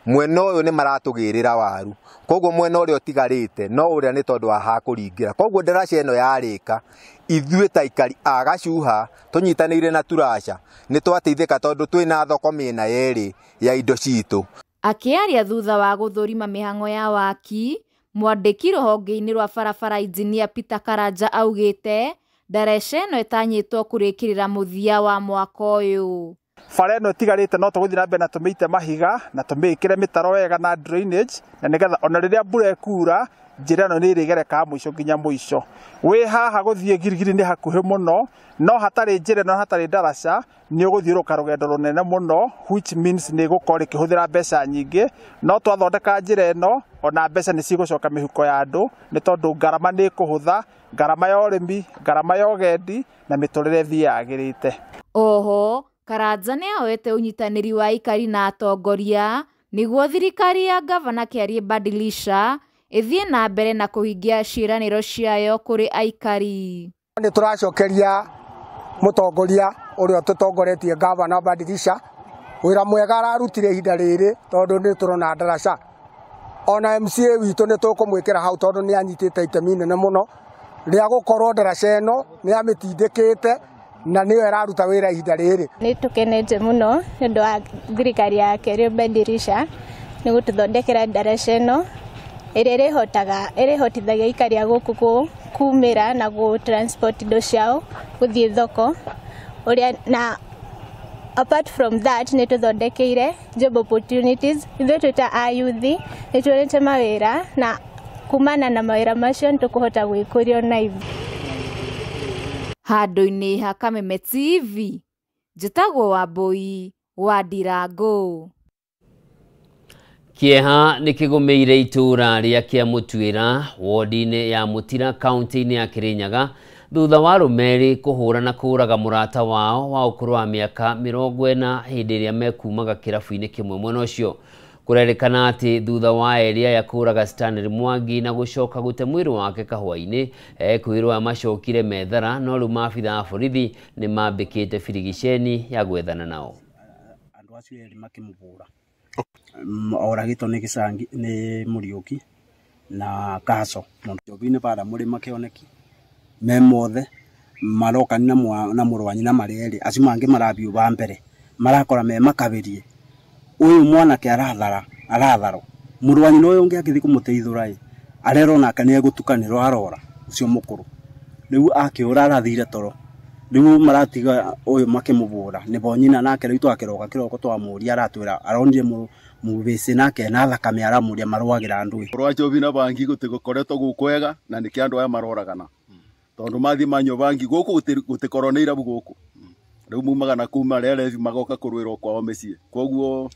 [SPEAKER 14] mwena ũyũ nĩ maratũgĩrĩra waru, koguo mwena ũrĩa ũtigarĩte no ũrĩa nĩ tondũ wa hakũringĩra. Koguo ndaraca ĩno yarĩka ithuĩ ta aikari a Gacuha tũnyitanĩire na Turasha nĩ twateithĩka tondũ twĩna thoko mĩena yerĩ ya indo citũ.
[SPEAKER 11] Akĩaria thutha wa gũthũrima mĩhang'o ya waki, mwandĩki rũhonge-inĩ rwa barabara Injinia Peter Karanja augĩte ndaraca ĩno ĩtanyĩtwo kũrĩkĩrĩra mũthia wa mwaka ũyũ.
[SPEAKER 12] Bara ĩno ĩtigarĩte no tũgũthiĩ na mbere na tũmĩite mahiga na tũmĩĩkĩre mĩtaro wega na drainage na nĩgetha ona rĩrĩa mbura ĩkura njĩra ĩno nĩ ĩrĩgerekaga mũico nginya mũico. Wĩ haha gũthiĩ Giligili nĩ hakuhĩ mũno, no hatarĩ njĩra ĩno hatarĩ ndaraca nĩ ũgũthiũrũrũka rũgendo rũnene mũno, which means nĩ ĩgũkorwo rĩkĩhũthĩra mbeca nyingĩ. No twathondeka njĩra ĩno ona mbeca nĩ cigũcoka mĩhuko ya andũ nĩ tondũ ngarama nĩ ĩkũhũtha, ngarama ya ũrĩmi, ngarama ya ũgendi na mĩtũrĩre ĩthiĩ yagĩrĩte.
[SPEAKER 11] Oho Karanja nĩ ahoete ũnyitanĩri wa aikari na atongoria nĩguo thirikari ya ngavana Kĩariĩ Badilisha ĩthiĩ na mbere na kũhingia ciĩranĩro ciayo kũrĩ aikari.
[SPEAKER 15] Nĩ tũracokeria mũtongoria ũrĩa tũtongoretie ngavana Badilisha wĩra mwega ararutire ihinda rĩrĩ tondũ nĩ tũrona ndaraca. Ona MCA witũ nĩ tũkũmwĩkĩra hau tondũ nĩ anyitĩte itemi inene mũno rĩa gũkorwo ndaraca ĩno nĩ amĩtindĩkĩte na nĩyo ĩraruta wĩra ihinda rĩrĩ.
[SPEAKER 16] Nĩ tũkenete mũno nĩ ũndũ wa thirikari ya Kĩariĩ Badilisha nĩ gũtũthondekera ndaraca ĩno ĩrĩa ĩrĩhotithagia aikari a gũkũ kumĩra na gũ transport indo ciao gũthiĩ thoko ũrĩa. Na apart from that nĩ tũthondekeire job opportunities ithuĩ twĩ ta a youth nĩ tuonete mawĩra na kumana na mawĩra macio nĩ tũkũhota gwĩkũria ona ithuĩ.
[SPEAKER 11] Handũ-inĩ ha Kameme TV, njĩtagwo Wambui wa Ndirango.
[SPEAKER 1] Kĩeha nĩ kĩgũmĩire itũũra rĩa Kĩamũtuĩra wodi-inĩ ya Mũtira kaunti-inĩ ya Kĩrĩnyaga thutha wa arũme erĩ kũhũra na kũũraga mũrata wao wa ũkũrũ wa mĩaka 40 hĩndĩ ĩrĩa mekumaga kĩrabu-inĩ kĩmwe mwena ũcio. Kũrerĩkana atĩ thutha wa erĩ aya kũũraga Stanley Mwangi na gũcoka gũte mwĩrĩ wake kahũa-inĩ, ekwĩrwo aya macokire methara, no rĩu maabitha a borithi nĩ mambĩkĩte birigiceni ya gwethana nao.
[SPEAKER 17] Andũ acio erĩ makĩmũhũra oragĩtwo nĩ gĩcangi nĩ Mũriũki na Kaco njobi-inĩ bara mũrĩma kĩoneki me mothe maroka na mũrũ wa nyina marĩ erĩ acio mangĩ marathiĩ wa mbere marakora me makabĩrie ũyũ mwanake aratharwo mũrũ wa nyina ũyũ ũngĩ agĩthiĩ kũmũteithũra ĩ arerwo nake nĩ egũtukanĩrwo arora ũcio mũkũrũ Rĩu akĩũra arathire toro. Rĩu maratiga ũyũ makĩmũbũra nĩbo nyina nake rĩu twakĩroka kĩroko twamũria aratwĩra aronire mũbĩcĩ nake na thakame aramũria marũagĩra ndũĩ.
[SPEAKER 2] Rwa njobi na bangi gũtigokoretwo gũkwega na nĩkĩo andũ aya maroragana tondũ mathiĩ manyua bangi gũkũ gũtikorwo nĩ irabu gũkũ rĩu mumaga na kuma arĩa arebi magoka kũrũĩrwo kwao mĩciĩ koguo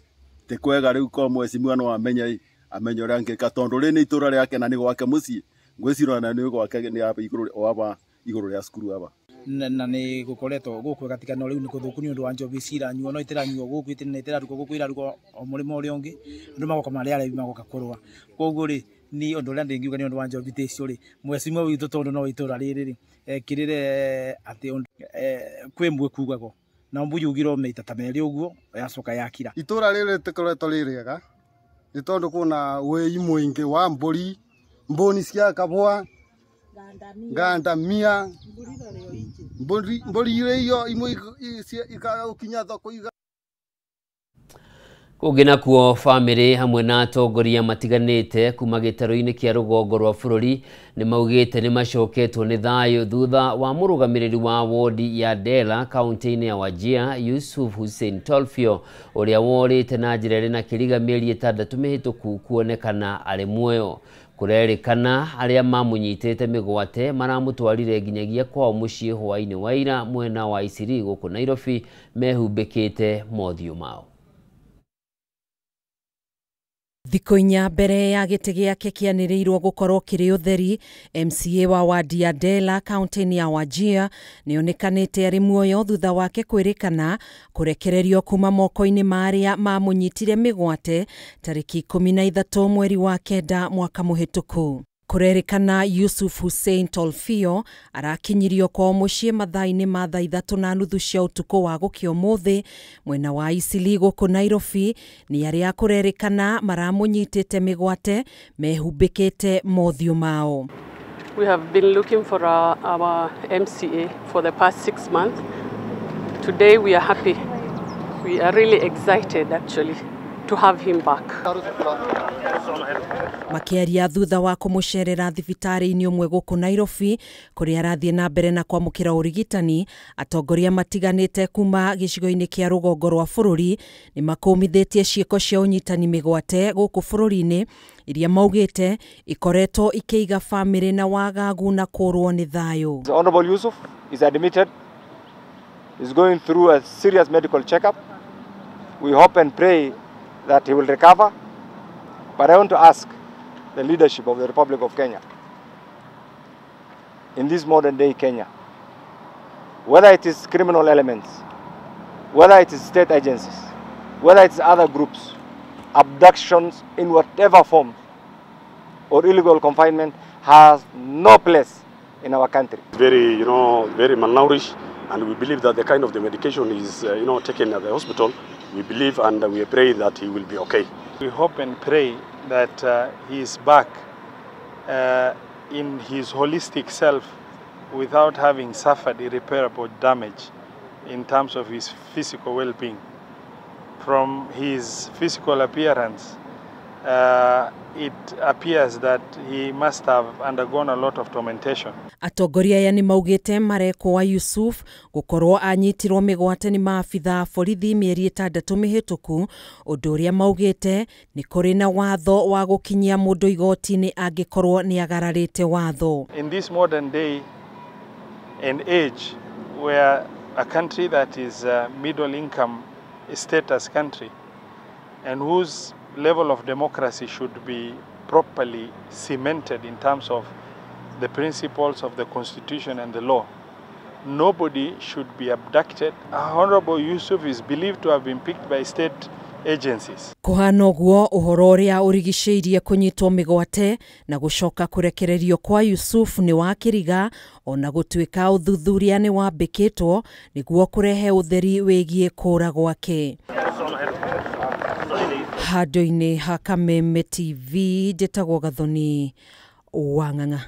[SPEAKER 2] ti kwega rĩu kwa mheshimiwa no amenye amenye ũrĩa angĩka tondũ rĩ nĩ itũra rĩake na nĩ gwake mũciĩ ngwĩciria ona nĩ gwake nĩ aba igũrũ o aba igũrũ rĩa cukuru aba
[SPEAKER 3] na nĩ gũkoretwo gũkũ gatika no rĩu nĩ kũthũku nĩ ũndũ wa njobi ciranyuo no itiranyuo gũkũ itirarugwo gũkũ irarugwo o mũrĩmo ũrĩa ũngĩ andũ magoka marĩ arebi magoka kũrũa koguo rĩ ni ũndũ ũrĩa ndingiuga nĩ ũndũ wa njobi ta icio rĩ mheshimiwa witũ tondũ no itũra rĩrĩ rĩ ekĩrĩre atĩ kwĩ mbwe kugagwo na mbu yugirwo meita ta merĩ ũguo yacoka yakira.
[SPEAKER 19] Itũra rĩrĩ rĩtikoretwo rĩ rĩega nĩ tondũ kwĩna wĩi mũingĩ wa mbũri mbũni cia kabwa ngandamia mbũri iria imwe ikaga thoko.
[SPEAKER 1] Kũngĩ nakuo bamĩrĩ hamwe na atongoria matiganĩte kuma gĩtarũ-inĩ kĩa rũgongo rwa bũrũri nĩ maugĩte nĩ macoketwo nĩ thayũ thutha wa mũrũgamĩrĩri wa wodi ya Dela kaunti-inĩ ya Wajir Yusuf Hussein Tolfio ũrĩa worĩte na njĩra ĩrĩ na kĩriga mĩeri 6 mĩhĩtũku kuonekana arĩ muoyo. Kũrerĩkana arĩa mamũnyitĩte mĩgwate maramũtwarire nginyagia kwao mũciĩ hwaĩ-inĩ wa ira mwena wa Isiri gũkũ Nairobi mehumbĩkĩte mothiũ mao.
[SPEAKER 20] Thikũ inya mbere ya gĩtĩ gĩake kĩanĩrĩirwo gũkorwo kĩrĩ ũtheri, MCA wa wadi ya Dela kaunti-inĩ ya Wajir nĩonekanĩte arĩ muoyo thutha wake kwĩrĩkana kũrekererio kuma moko-inĩ ma arĩa mamũnyitire mĩgwate tarĩki 13 mweri wa 9 mwaka mũhĩtũku. Kũrerĩkana Yusuf Hussein Tolfio arakinyirio kwao mũciĩ mathaa-inĩ ma thaa 3:30 cia ũtukũ wa gũkĩa ũmũthĩ mwena wa Isili gũkũ Nairobi nĩ arĩa kũrerĩkana maramũnyitĩte mĩgwate mehumbĩkĩte mothiũ mao.
[SPEAKER 23] We have been looking for our MCA for the past 6 months. Today we are happy. We are really excited actually to have him back.
[SPEAKER 20] Makiaria thutha wa kũmũcerera thibitarĩ-inĩ ũmwe gũkũ Nairobi kũrĩa arathiĩ na mbere na kwamũkĩra ũrigitani, atongoria matiganĩte kuma gĩcigo-inĩ kĩa rũgongo rwa bũrũri nĩ makũmithĩtie ciĩko cia ũnyitani mĩgwate gũkũ bũrũri-inĩ iria maugĩte ikoretwo ikĩiga bamĩrĩ na wagagu na kũrwo nĩ thayũ.
[SPEAKER 21] The Honorable Yusuf is admitted, is going through a serious medical checkup. We hope and pray that he will recover. But I want to ask the leadership of the Republic of Kenya, in this modern day Kenya, whether it is criminal elements, whether it is state agencies, whether it is other groups, abductions in whatever form or illegal confinement has no place in our country.
[SPEAKER 22] Very, very malnourished, and we believe that the kind of the medication is, taken at the hospital, we believe and we pray that he will be okay.
[SPEAKER 24] We hope and pray that he is back in his holistic self without having suffered irreparable damage in terms of his physical well-being. From his physical appearance, it appears that he must have undergone a lot of tormentation.
[SPEAKER 20] Atongoria aya nĩ maugĩte marekwo wa Yusuf gũkorwo anyitirwo mĩgwate nĩ maabitha a borithi mĩeri 6 mĩhĩtũku, ũndũ ũrĩa maugĩte nĩ kũrĩ na watho wa gũkinyia mũndũ igoti-inĩ angĩkorwo nĩ agararĩte watho.
[SPEAKER 24] In this modern day and age where a country that is a middle income status country and whose level of democracy should be properly cemented in terms of the principles of the constitution and the law, nobody should be abducted. Honorable Yusuf is believed to have been picked by state agencies.
[SPEAKER 20] Kũhana ũguo ũhoro ũrĩa ũrigicĩirie kũnyitwo mĩgwate na gũcoka kũrekererio kwa Yusuf nĩ wa kĩriga ona gũtuĩka ũthuthuria nĩ wambĩkĩtwo nĩguo kũrehe ũtheri wĩgiĩ kũra gwake. Handũ-inĩ ha Kameme TV njĩtagwo Gathoni wa Ng'ang'a.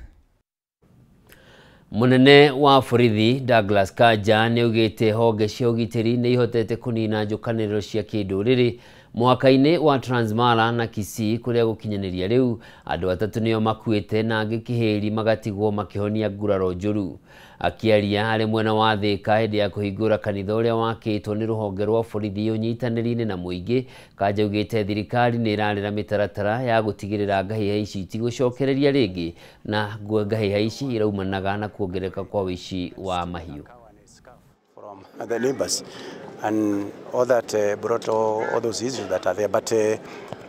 [SPEAKER 1] Munene wa borithi Douglas Kanja nĩaugĩte honge cia ũgitĩri nĩ ihotete kũnina njũkanĩrĩro cia kĩndũrĩrĩ Mũhaka-inĩ wa Transmara na Kisii kũrĩa gũkinyanĩria rĩu andũ atatũ nĩo makuĩte na angĩ kĩhĩri magatigwo makĩhonia nguraro njũru. Akĩaria arĩ mwena wa Thĩka hĩndĩ ya kũhingũra kanitha ũrĩa wakĩtwo nĩ rũhonge rwa borithi ũnyitanĩri-inĩ na mũingĩ, Kanja augĩte thirikari nĩ ĩrarĩra mĩtaratara ya gũtigĩrĩra ngahĩha ici itigũcokereria rĩngĩ na ngahĩha ici iraumanaga na kuongerereka kwa ũici wa mahiũ.
[SPEAKER 4] The neighbors and all that brought all those issues that are there. But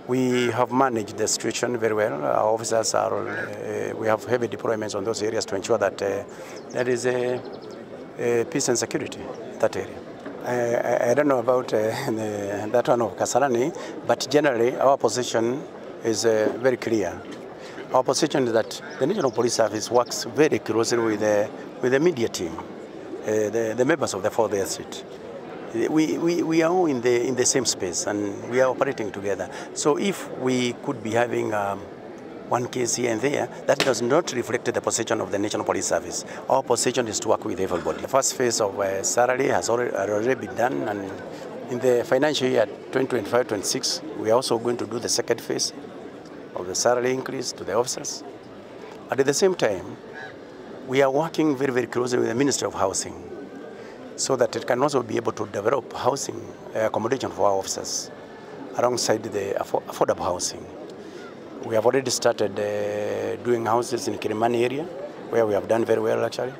[SPEAKER 4] we have managed the situation very well. Our officers are, we have heavy deployments on those areas to ensure that there is a peace and security in that area. I don't know about that one of Kasarani, but generally our position is very clear. Our position is that the National Police Service works very closely with the media team, the members of the Fourth Estate. We are all in the same space and we are operating together. So if we could be having one case here and there, that does not reflect the position of the National Police Service. Our position is to work with everybody. The first phase of salary has already been done, and in the financial year 2025-26, we are also going to do the second phase of the salary increase to the officers. At the same time, we are working very, very closely with the Ministry of Housing so that it can also be able to develop housing accommodation for our officers alongside the affordable housing. We have already started doing houses in Kilimani area, where we have done very well actually.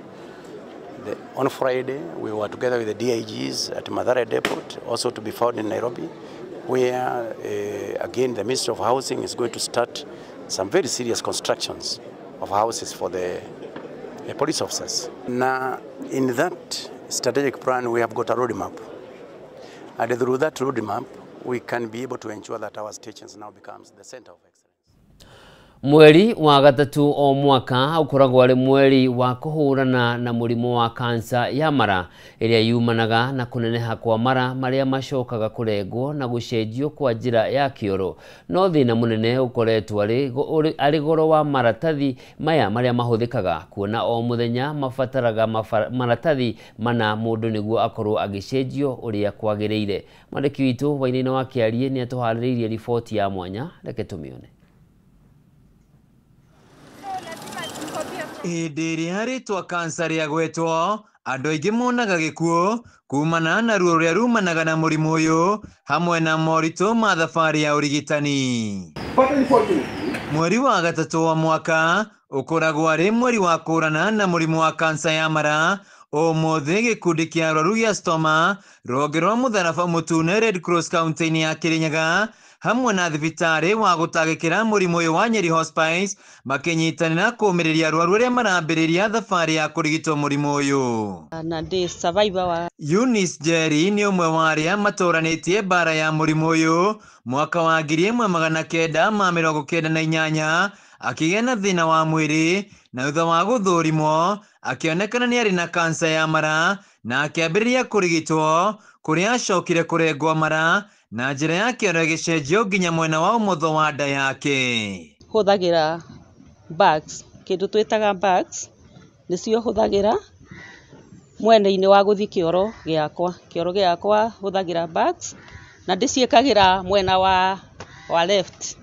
[SPEAKER 4] On Friday, we were together with the DIGs at Mathare Depot, also to be found in Nairobi, where again the Ministry of Housing is going to start some very serious constructions of houses for the police officers. Now, in that strategic plan, we have got a roadmap. And through that roadmap, we can be able to ensure that our stations now becomes the center of excellence.
[SPEAKER 1] Mweri wa gatatu o mwaka ukoragwo arĩ mweri wa kũhũrana na mũrimũ wa kansa ya mara ĩrĩa yumanaga na kũneneha kwa mara marĩa macokaga kũrengwo na gũcenjio kwa njĩra ya kĩoro. No thĩna mũnene ũkoretwo arĩ goro wa maratathi maya marĩa mahũthĩkaga kuona o mũthenya mabataraga maratathi mana mũndũ nĩguo akorwo agĩcenjio ũrĩa kwagĩrĩire. Mwandĩki witũ Wainaina wa Kĩarie nĩ atũharĩrĩirie riboti ya mwanya, reke tũmĩone.
[SPEAKER 6] Hĩndĩ ĩrĩa rĩtwa kansa rĩagwetwo, andũ aingĩ monaga gĩkuũ kumana na ruo rũrĩa rumanaga na mũrimũ ũyũ hamwe na moritũ ma thabarĩ ya ũrigitani. Mweri wa gatatũ wa mwaka ũkoragwo arĩ mweri wa kũhũrana na mũrimũ wa kansa ya mara. Ũmũthĩ gĩkundi kĩa arwaru gĩa stoma rũhonge rwa mũtharaba mũtune Red Cross kaunti-inĩ ya Kirinyaga hamwe na thibitarĩ wa gũtangĩkĩra mũrimũ ũyũ wa Nyeri Hospice makĩnyitanĩra kũũmĩrĩria arwaru arĩa marambĩrĩria thabarĩ ya kũrigitwo mũrimũ ũyũ.
[SPEAKER 7] Na ndĩ survivor wa
[SPEAKER 6] Eunice Njeri nĩ ũmwe wa arĩa matũranĩtie mbara ya mũrimũ ũyũ mwaka wa 1998 akĩgĩa na thĩna wa mwĩrĩ na thutha wa gũthũrimwo akĩonekana nĩ arĩ na kansa ya mara na akĩambĩrĩria kũrigitwo kũrĩa acokire kũrengwo mara na njĩra ya kĩoro gĩcenjio nginya mwena wa ũmotho wa nda yake.
[SPEAKER 7] Hũthagĩra bags, kĩndũ twĩtaga bags nĩcio hũthagĩra mwena-inĩ wa gũthiĩ kĩoro gĩakwa. Kĩoro gĩakwa hũthagĩra bags na ndĩciĩkagĩra mwena wa left.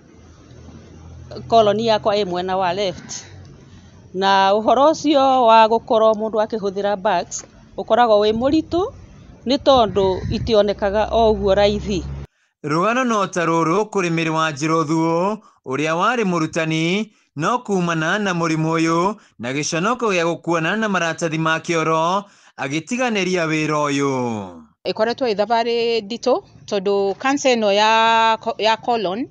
[SPEAKER 7] Koloni yakwa ĩ mwena wa left. Na ũhoro ũcio wa gũkorwo mũndũ akĩhũthĩra bags ũkoragwo wĩ mũritũ nĩ tondũ itionekaga o ũguo raithi.
[SPEAKER 6] Rũgano no ta rũrũ kũrĩ Mary Wanjirũ Thuo ũrĩa warĩ mũrutani no kumana na mũrimũ ũyũ na gĩconoko gĩa gũkuana na maratathi ma kĩoro agĩtiganĩria wĩra ũyũ.
[SPEAKER 18] Ĩkoretwo ĩ thabarĩ nditũ tondũ cancer ĩno ya colon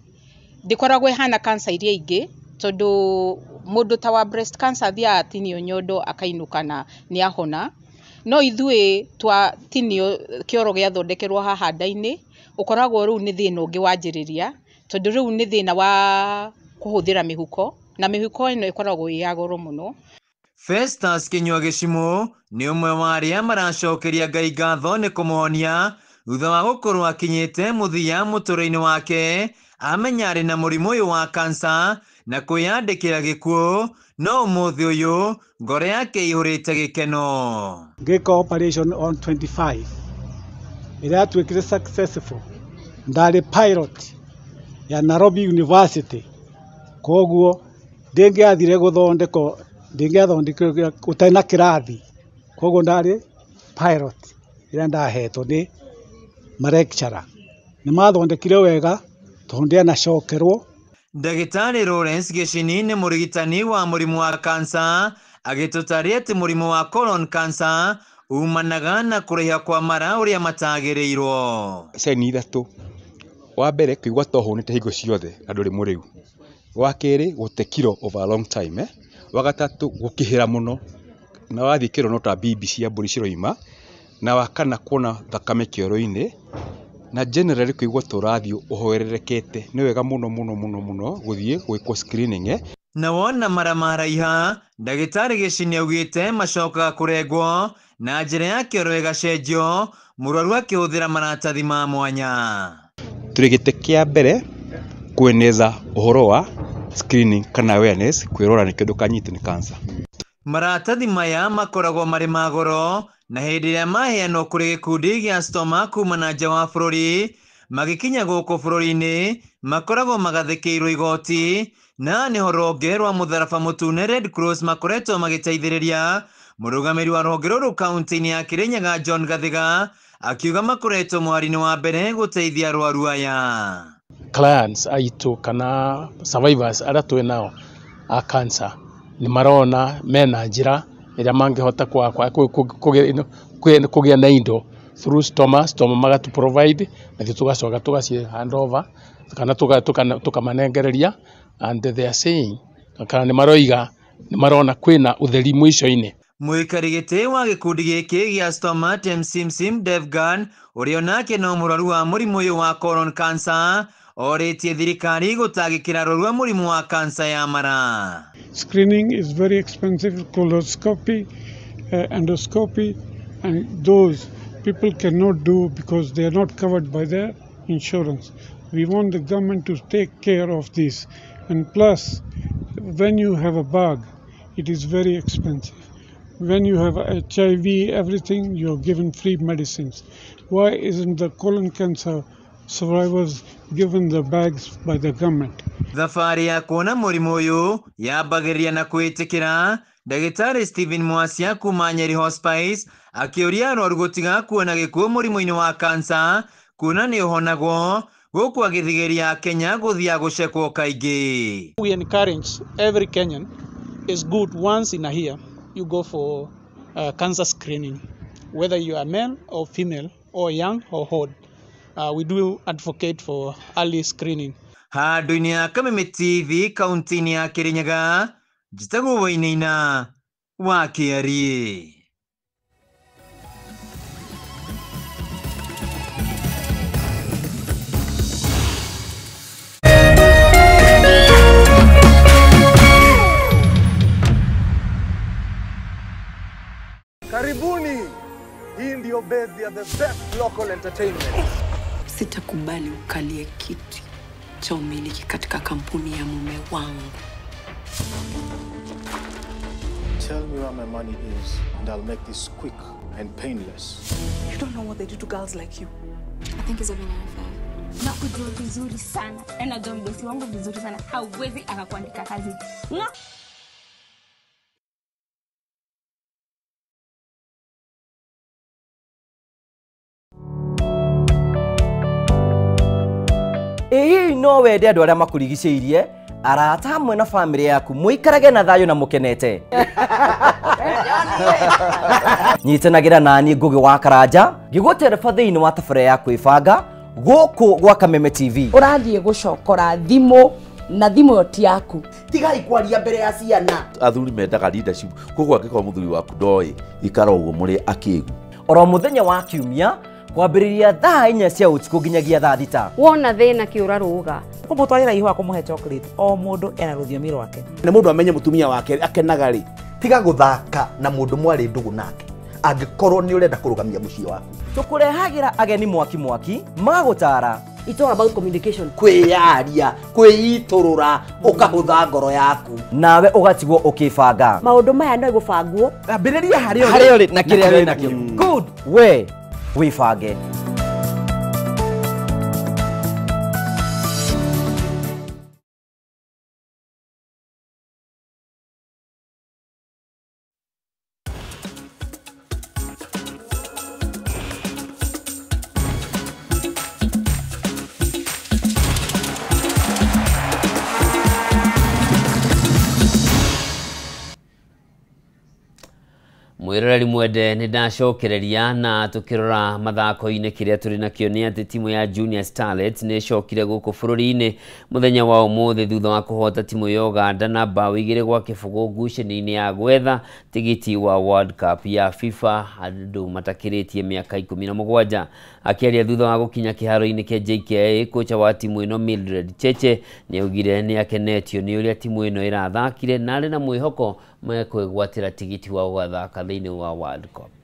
[SPEAKER 18] ndĩkoragwo ĩhana cancer iria ingĩ tondũ mũndũ ta wa breast cancer athiaga atinio nyondo akainũka na nĩ ahona. No ithuĩ twatinio kĩoro gĩathondekerwo haha nda-inĩ ũkoragwo rĩu nĩ thĩna ũngĩ wanjĩrĩria tondũ rĩu nĩ thĩna wa kũhũthĩra mĩhuko na mĩhuko ĩno ĩkoragwo ĩ ya goro mũno.
[SPEAKER 6] Festus Kinyua Gĩcimũ nĩ ũmwe wa arĩa maracokeria Ngai ngatho nĩ kũmũhonia thutha wa gũkorwo akinyĩte mũthia mũtũrĩre-inĩ wake amenya arĩ na mũrimũ ũyũ wa kansa na kwĩyandĩkĩra gĩkuũ no ũmũthĩ ũyũ ngoro yake ĩihũrĩte gĩkeno.
[SPEAKER 25] Ngĩka operation on 25 ĩrĩa yatuĩkire successful
[SPEAKER 5] Ndarĩ pilot ya Nairobi University, koguo ndĩngĩathire gũthondekwo, ndĩngĩathondekirwo gũtarĩ na kĩrathi, koguo ndarĩ pilot ĩrĩa ndahetwo nĩ ma lecturer. Nĩ mathondekire wega tondũ ndĩanacokerwo.
[SPEAKER 6] Ndagĩtarĩ Lawrence Gĩcini nĩ mũrigitani wa mũrimũ wa kansa agĩtũtaria atĩ mũrimũ wa colon cancer umanaga na kũraiha kwa mara ũrĩa matagĩrĩirwo.
[SPEAKER 8] Sign ithatũ, wa mbere kũigua ta ũhũnĩte hingo ciothe na ndũrĩ mũrĩu, wa kerĩ gũte kiro over a long time, wa gatatũ gũkĩhĩra mũno na wathiĩ kĩoro no ta mbimbi cia mbũri ciroima, na wa kana kuona thakame kĩoro-inĩ, na generally kũigua ta ũrathiĩ ũhwererekete. Nĩ wega mũno mũno mũno mũno gũthiĩ gwĩkwo screening.
[SPEAKER 6] Na wona mara maraiha, ndagĩtarĩ Gĩcini augĩte macokaga kũrengwo na njĩra ya kĩoro ĩgacenjio mũrwaru akĩhũthĩra maratathi ma mwanya.
[SPEAKER 8] Tũrĩ gĩtĩ kĩa mbere kweneza ũhoro wa screening kana awareness, kwĩrora nĩkĩo ndũkanyitwo nĩ cancer.
[SPEAKER 6] Maratathi maya makoragwo marĩ ma goro na hĩndĩ ĩrĩa maheanwo kũrĩ gĩkundi gĩa stoma kuma na nja wa bũrũri magĩkinya gũkũ bũrũri-inĩ makoragwo magathĩkĩirwo igoti, na nĩho rũhonge rwa mũtharaba mũtune Red Cross makoretwo magĩteithĩrĩria. Mũrũgamĩrĩri wa rũhonge rũrũ kaunti-inĩ ya Kirinyaga John Gathiga akiuga makoretwo mwari-inĩ wa mbere gũteithia arwaru aya.
[SPEAKER 9] Clients aitũ kana survivors arĩa twĩ nao a cancer nĩ marona mena njĩra ĩrĩa mangĩhota kũgĩa na indo through stoma, stoma magatu provide na ithuĩ tũgacoka tũgaci hand over kana tũkamanengereria, and they are saying kana nĩ maroiga nĩ marona kwĩna ũtheri mũico-inĩ.
[SPEAKER 6] Mũikari gĩtĩ wa gĩkundi gĩkĩ gĩa stoma Temsimsim Devgan ũrĩa onake no mũrwaru wa mũrimũ ũyũ wa colon cancer orĩtie thirikari gũtangĩkĩra arwaru a mũrimũ wa cancer ya mara.
[SPEAKER 10] Screening is very expensive, coloscopy, endoscopy, and those people cannot do because they are not covered by their insurance. We want the government to take care of this. And plus, when you have a bag, it is very expensive. When you have HIV, everything, you're given free medicines. Why isn't the colon cancer survivors given the bags by the government?
[SPEAKER 6] Thabarĩ ya kuona mũrimũ ũyũ yambagĩrĩria na kwĩtĩkĩra. Ndagĩtarĩ Stephen Mwacia kuma Nyeri Hospice akĩũria arwaru gũtiga kuona gĩkuũ mũrimũ-inĩ wa kansa kuona nĩ ũhonagwo, gũkũ agĩthigĩria Kenya gũthiaga gũcekwo kaingĩ.
[SPEAKER 25] We encourage every Kenyan is good once in a year you go for cancer screening, whether you are male or female or young or old. We do advocate for early screening.
[SPEAKER 6] Handũ-inĩ ya Kameme TV kaunti-inĩ ya Kirinyaga, njĩtagwo Wainaina wa Kĩariĩ.
[SPEAKER 26] Karibuni. Hii ndio base ya the best local entertainment.
[SPEAKER 27] Sitakubali ukalie kiti cha umiliki katika kampuni ya mume wangu.
[SPEAKER 28] Tell me where my money is and I'll make this quick and painless.
[SPEAKER 27] You don't know what they do to girls like you.
[SPEAKER 16] I think he's having an affair. Nakujua vizuri sana. Najua mdosi wangu vizuri sana. Hauwezi akakuandika kazi. No.
[SPEAKER 29] Ĩĩ no wende andũ arĩa makũrigicĩirie, arata hamwe na bamĩrĩ yaku mũikarage na thayũ na mũkenete. Nyitanagĩra nani Ngũgĩ wa Karanja ngĩgũtereba thĩinĩ wa tabarĩra ya kwĩbanga gũkũ gwa Kameme TV.
[SPEAKER 30] Ũrathiĩ gũcokora thimũ na thimũ ĩyo ti yaku.
[SPEAKER 31] Tigai kwaria mbere ya ciana.
[SPEAKER 32] Athuri mendaga leadership, koguo angĩkorwo mũthuri waku ndoĩ ikara ũguo mũrĩ akĩgu.
[SPEAKER 29] Oro mũthenya wa kiumia kwambĩrĩria thaa 4 cia ũtukũ nginyagia thaa 6.
[SPEAKER 33] Wona thĩna kĩũra rũga.
[SPEAKER 34] Kũmũtwarĩra ihũa kũmũhe chocolate, o mũndũ ena rũthiomi rwake.
[SPEAKER 31] Na mũndũ amenye mũtumia wake akenaga rĩ, tiga gũthaka na mũndũ mwarĩ ndũgũ nake angĩkorwo nĩ ũrenda kũrũgamia mũciĩ waku.
[SPEAKER 29] Tũkũrehagĩra ageni mwaki mwaki magũtara.
[SPEAKER 33] It's all about communication.
[SPEAKER 31] Kwĩyaria, kwĩitũrũra, ũkahũtha ngoro yaku.
[SPEAKER 29] Nawe ũgatigwo ũkĩbanga.
[SPEAKER 33] Maũndũ maya no gũbangwo.
[SPEAKER 31] Ambĩrĩria harĩa
[SPEAKER 29] ũrĩ na kĩrĩa wĩ nakĩo. Good. We wĩbange.
[SPEAKER 1] Mwiroreri mwende, nĩ ndacokereria na tukĩrora mathako-inĩ. Kĩrĩa tũrĩ nakĩo nĩ atĩ timu ya Junior Starlets nĩ ĩcokire gũkũ bũrũri-inĩ mũthenya wa ũmũthĩ thutha wa kũhota timu ya Uganda na mbaũ 2-0 ngucanio-inĩ ya gwetha tigiti wa World Cup ya FIFA andũ matakĩrĩtie mĩaka 17. Akĩaria thutha wa gũkinya kĩharo-inĩ kĩa JKIA, kocha wa timu ĩno Mildred Cheche nĩ augire nĩ akenetio nĩ ũrĩa timu ĩno ĩrathakire na arĩ na mwĩhoko mekwĩgwatĩra tigiti wa gũgathaka thĩinĩ wa World Cup.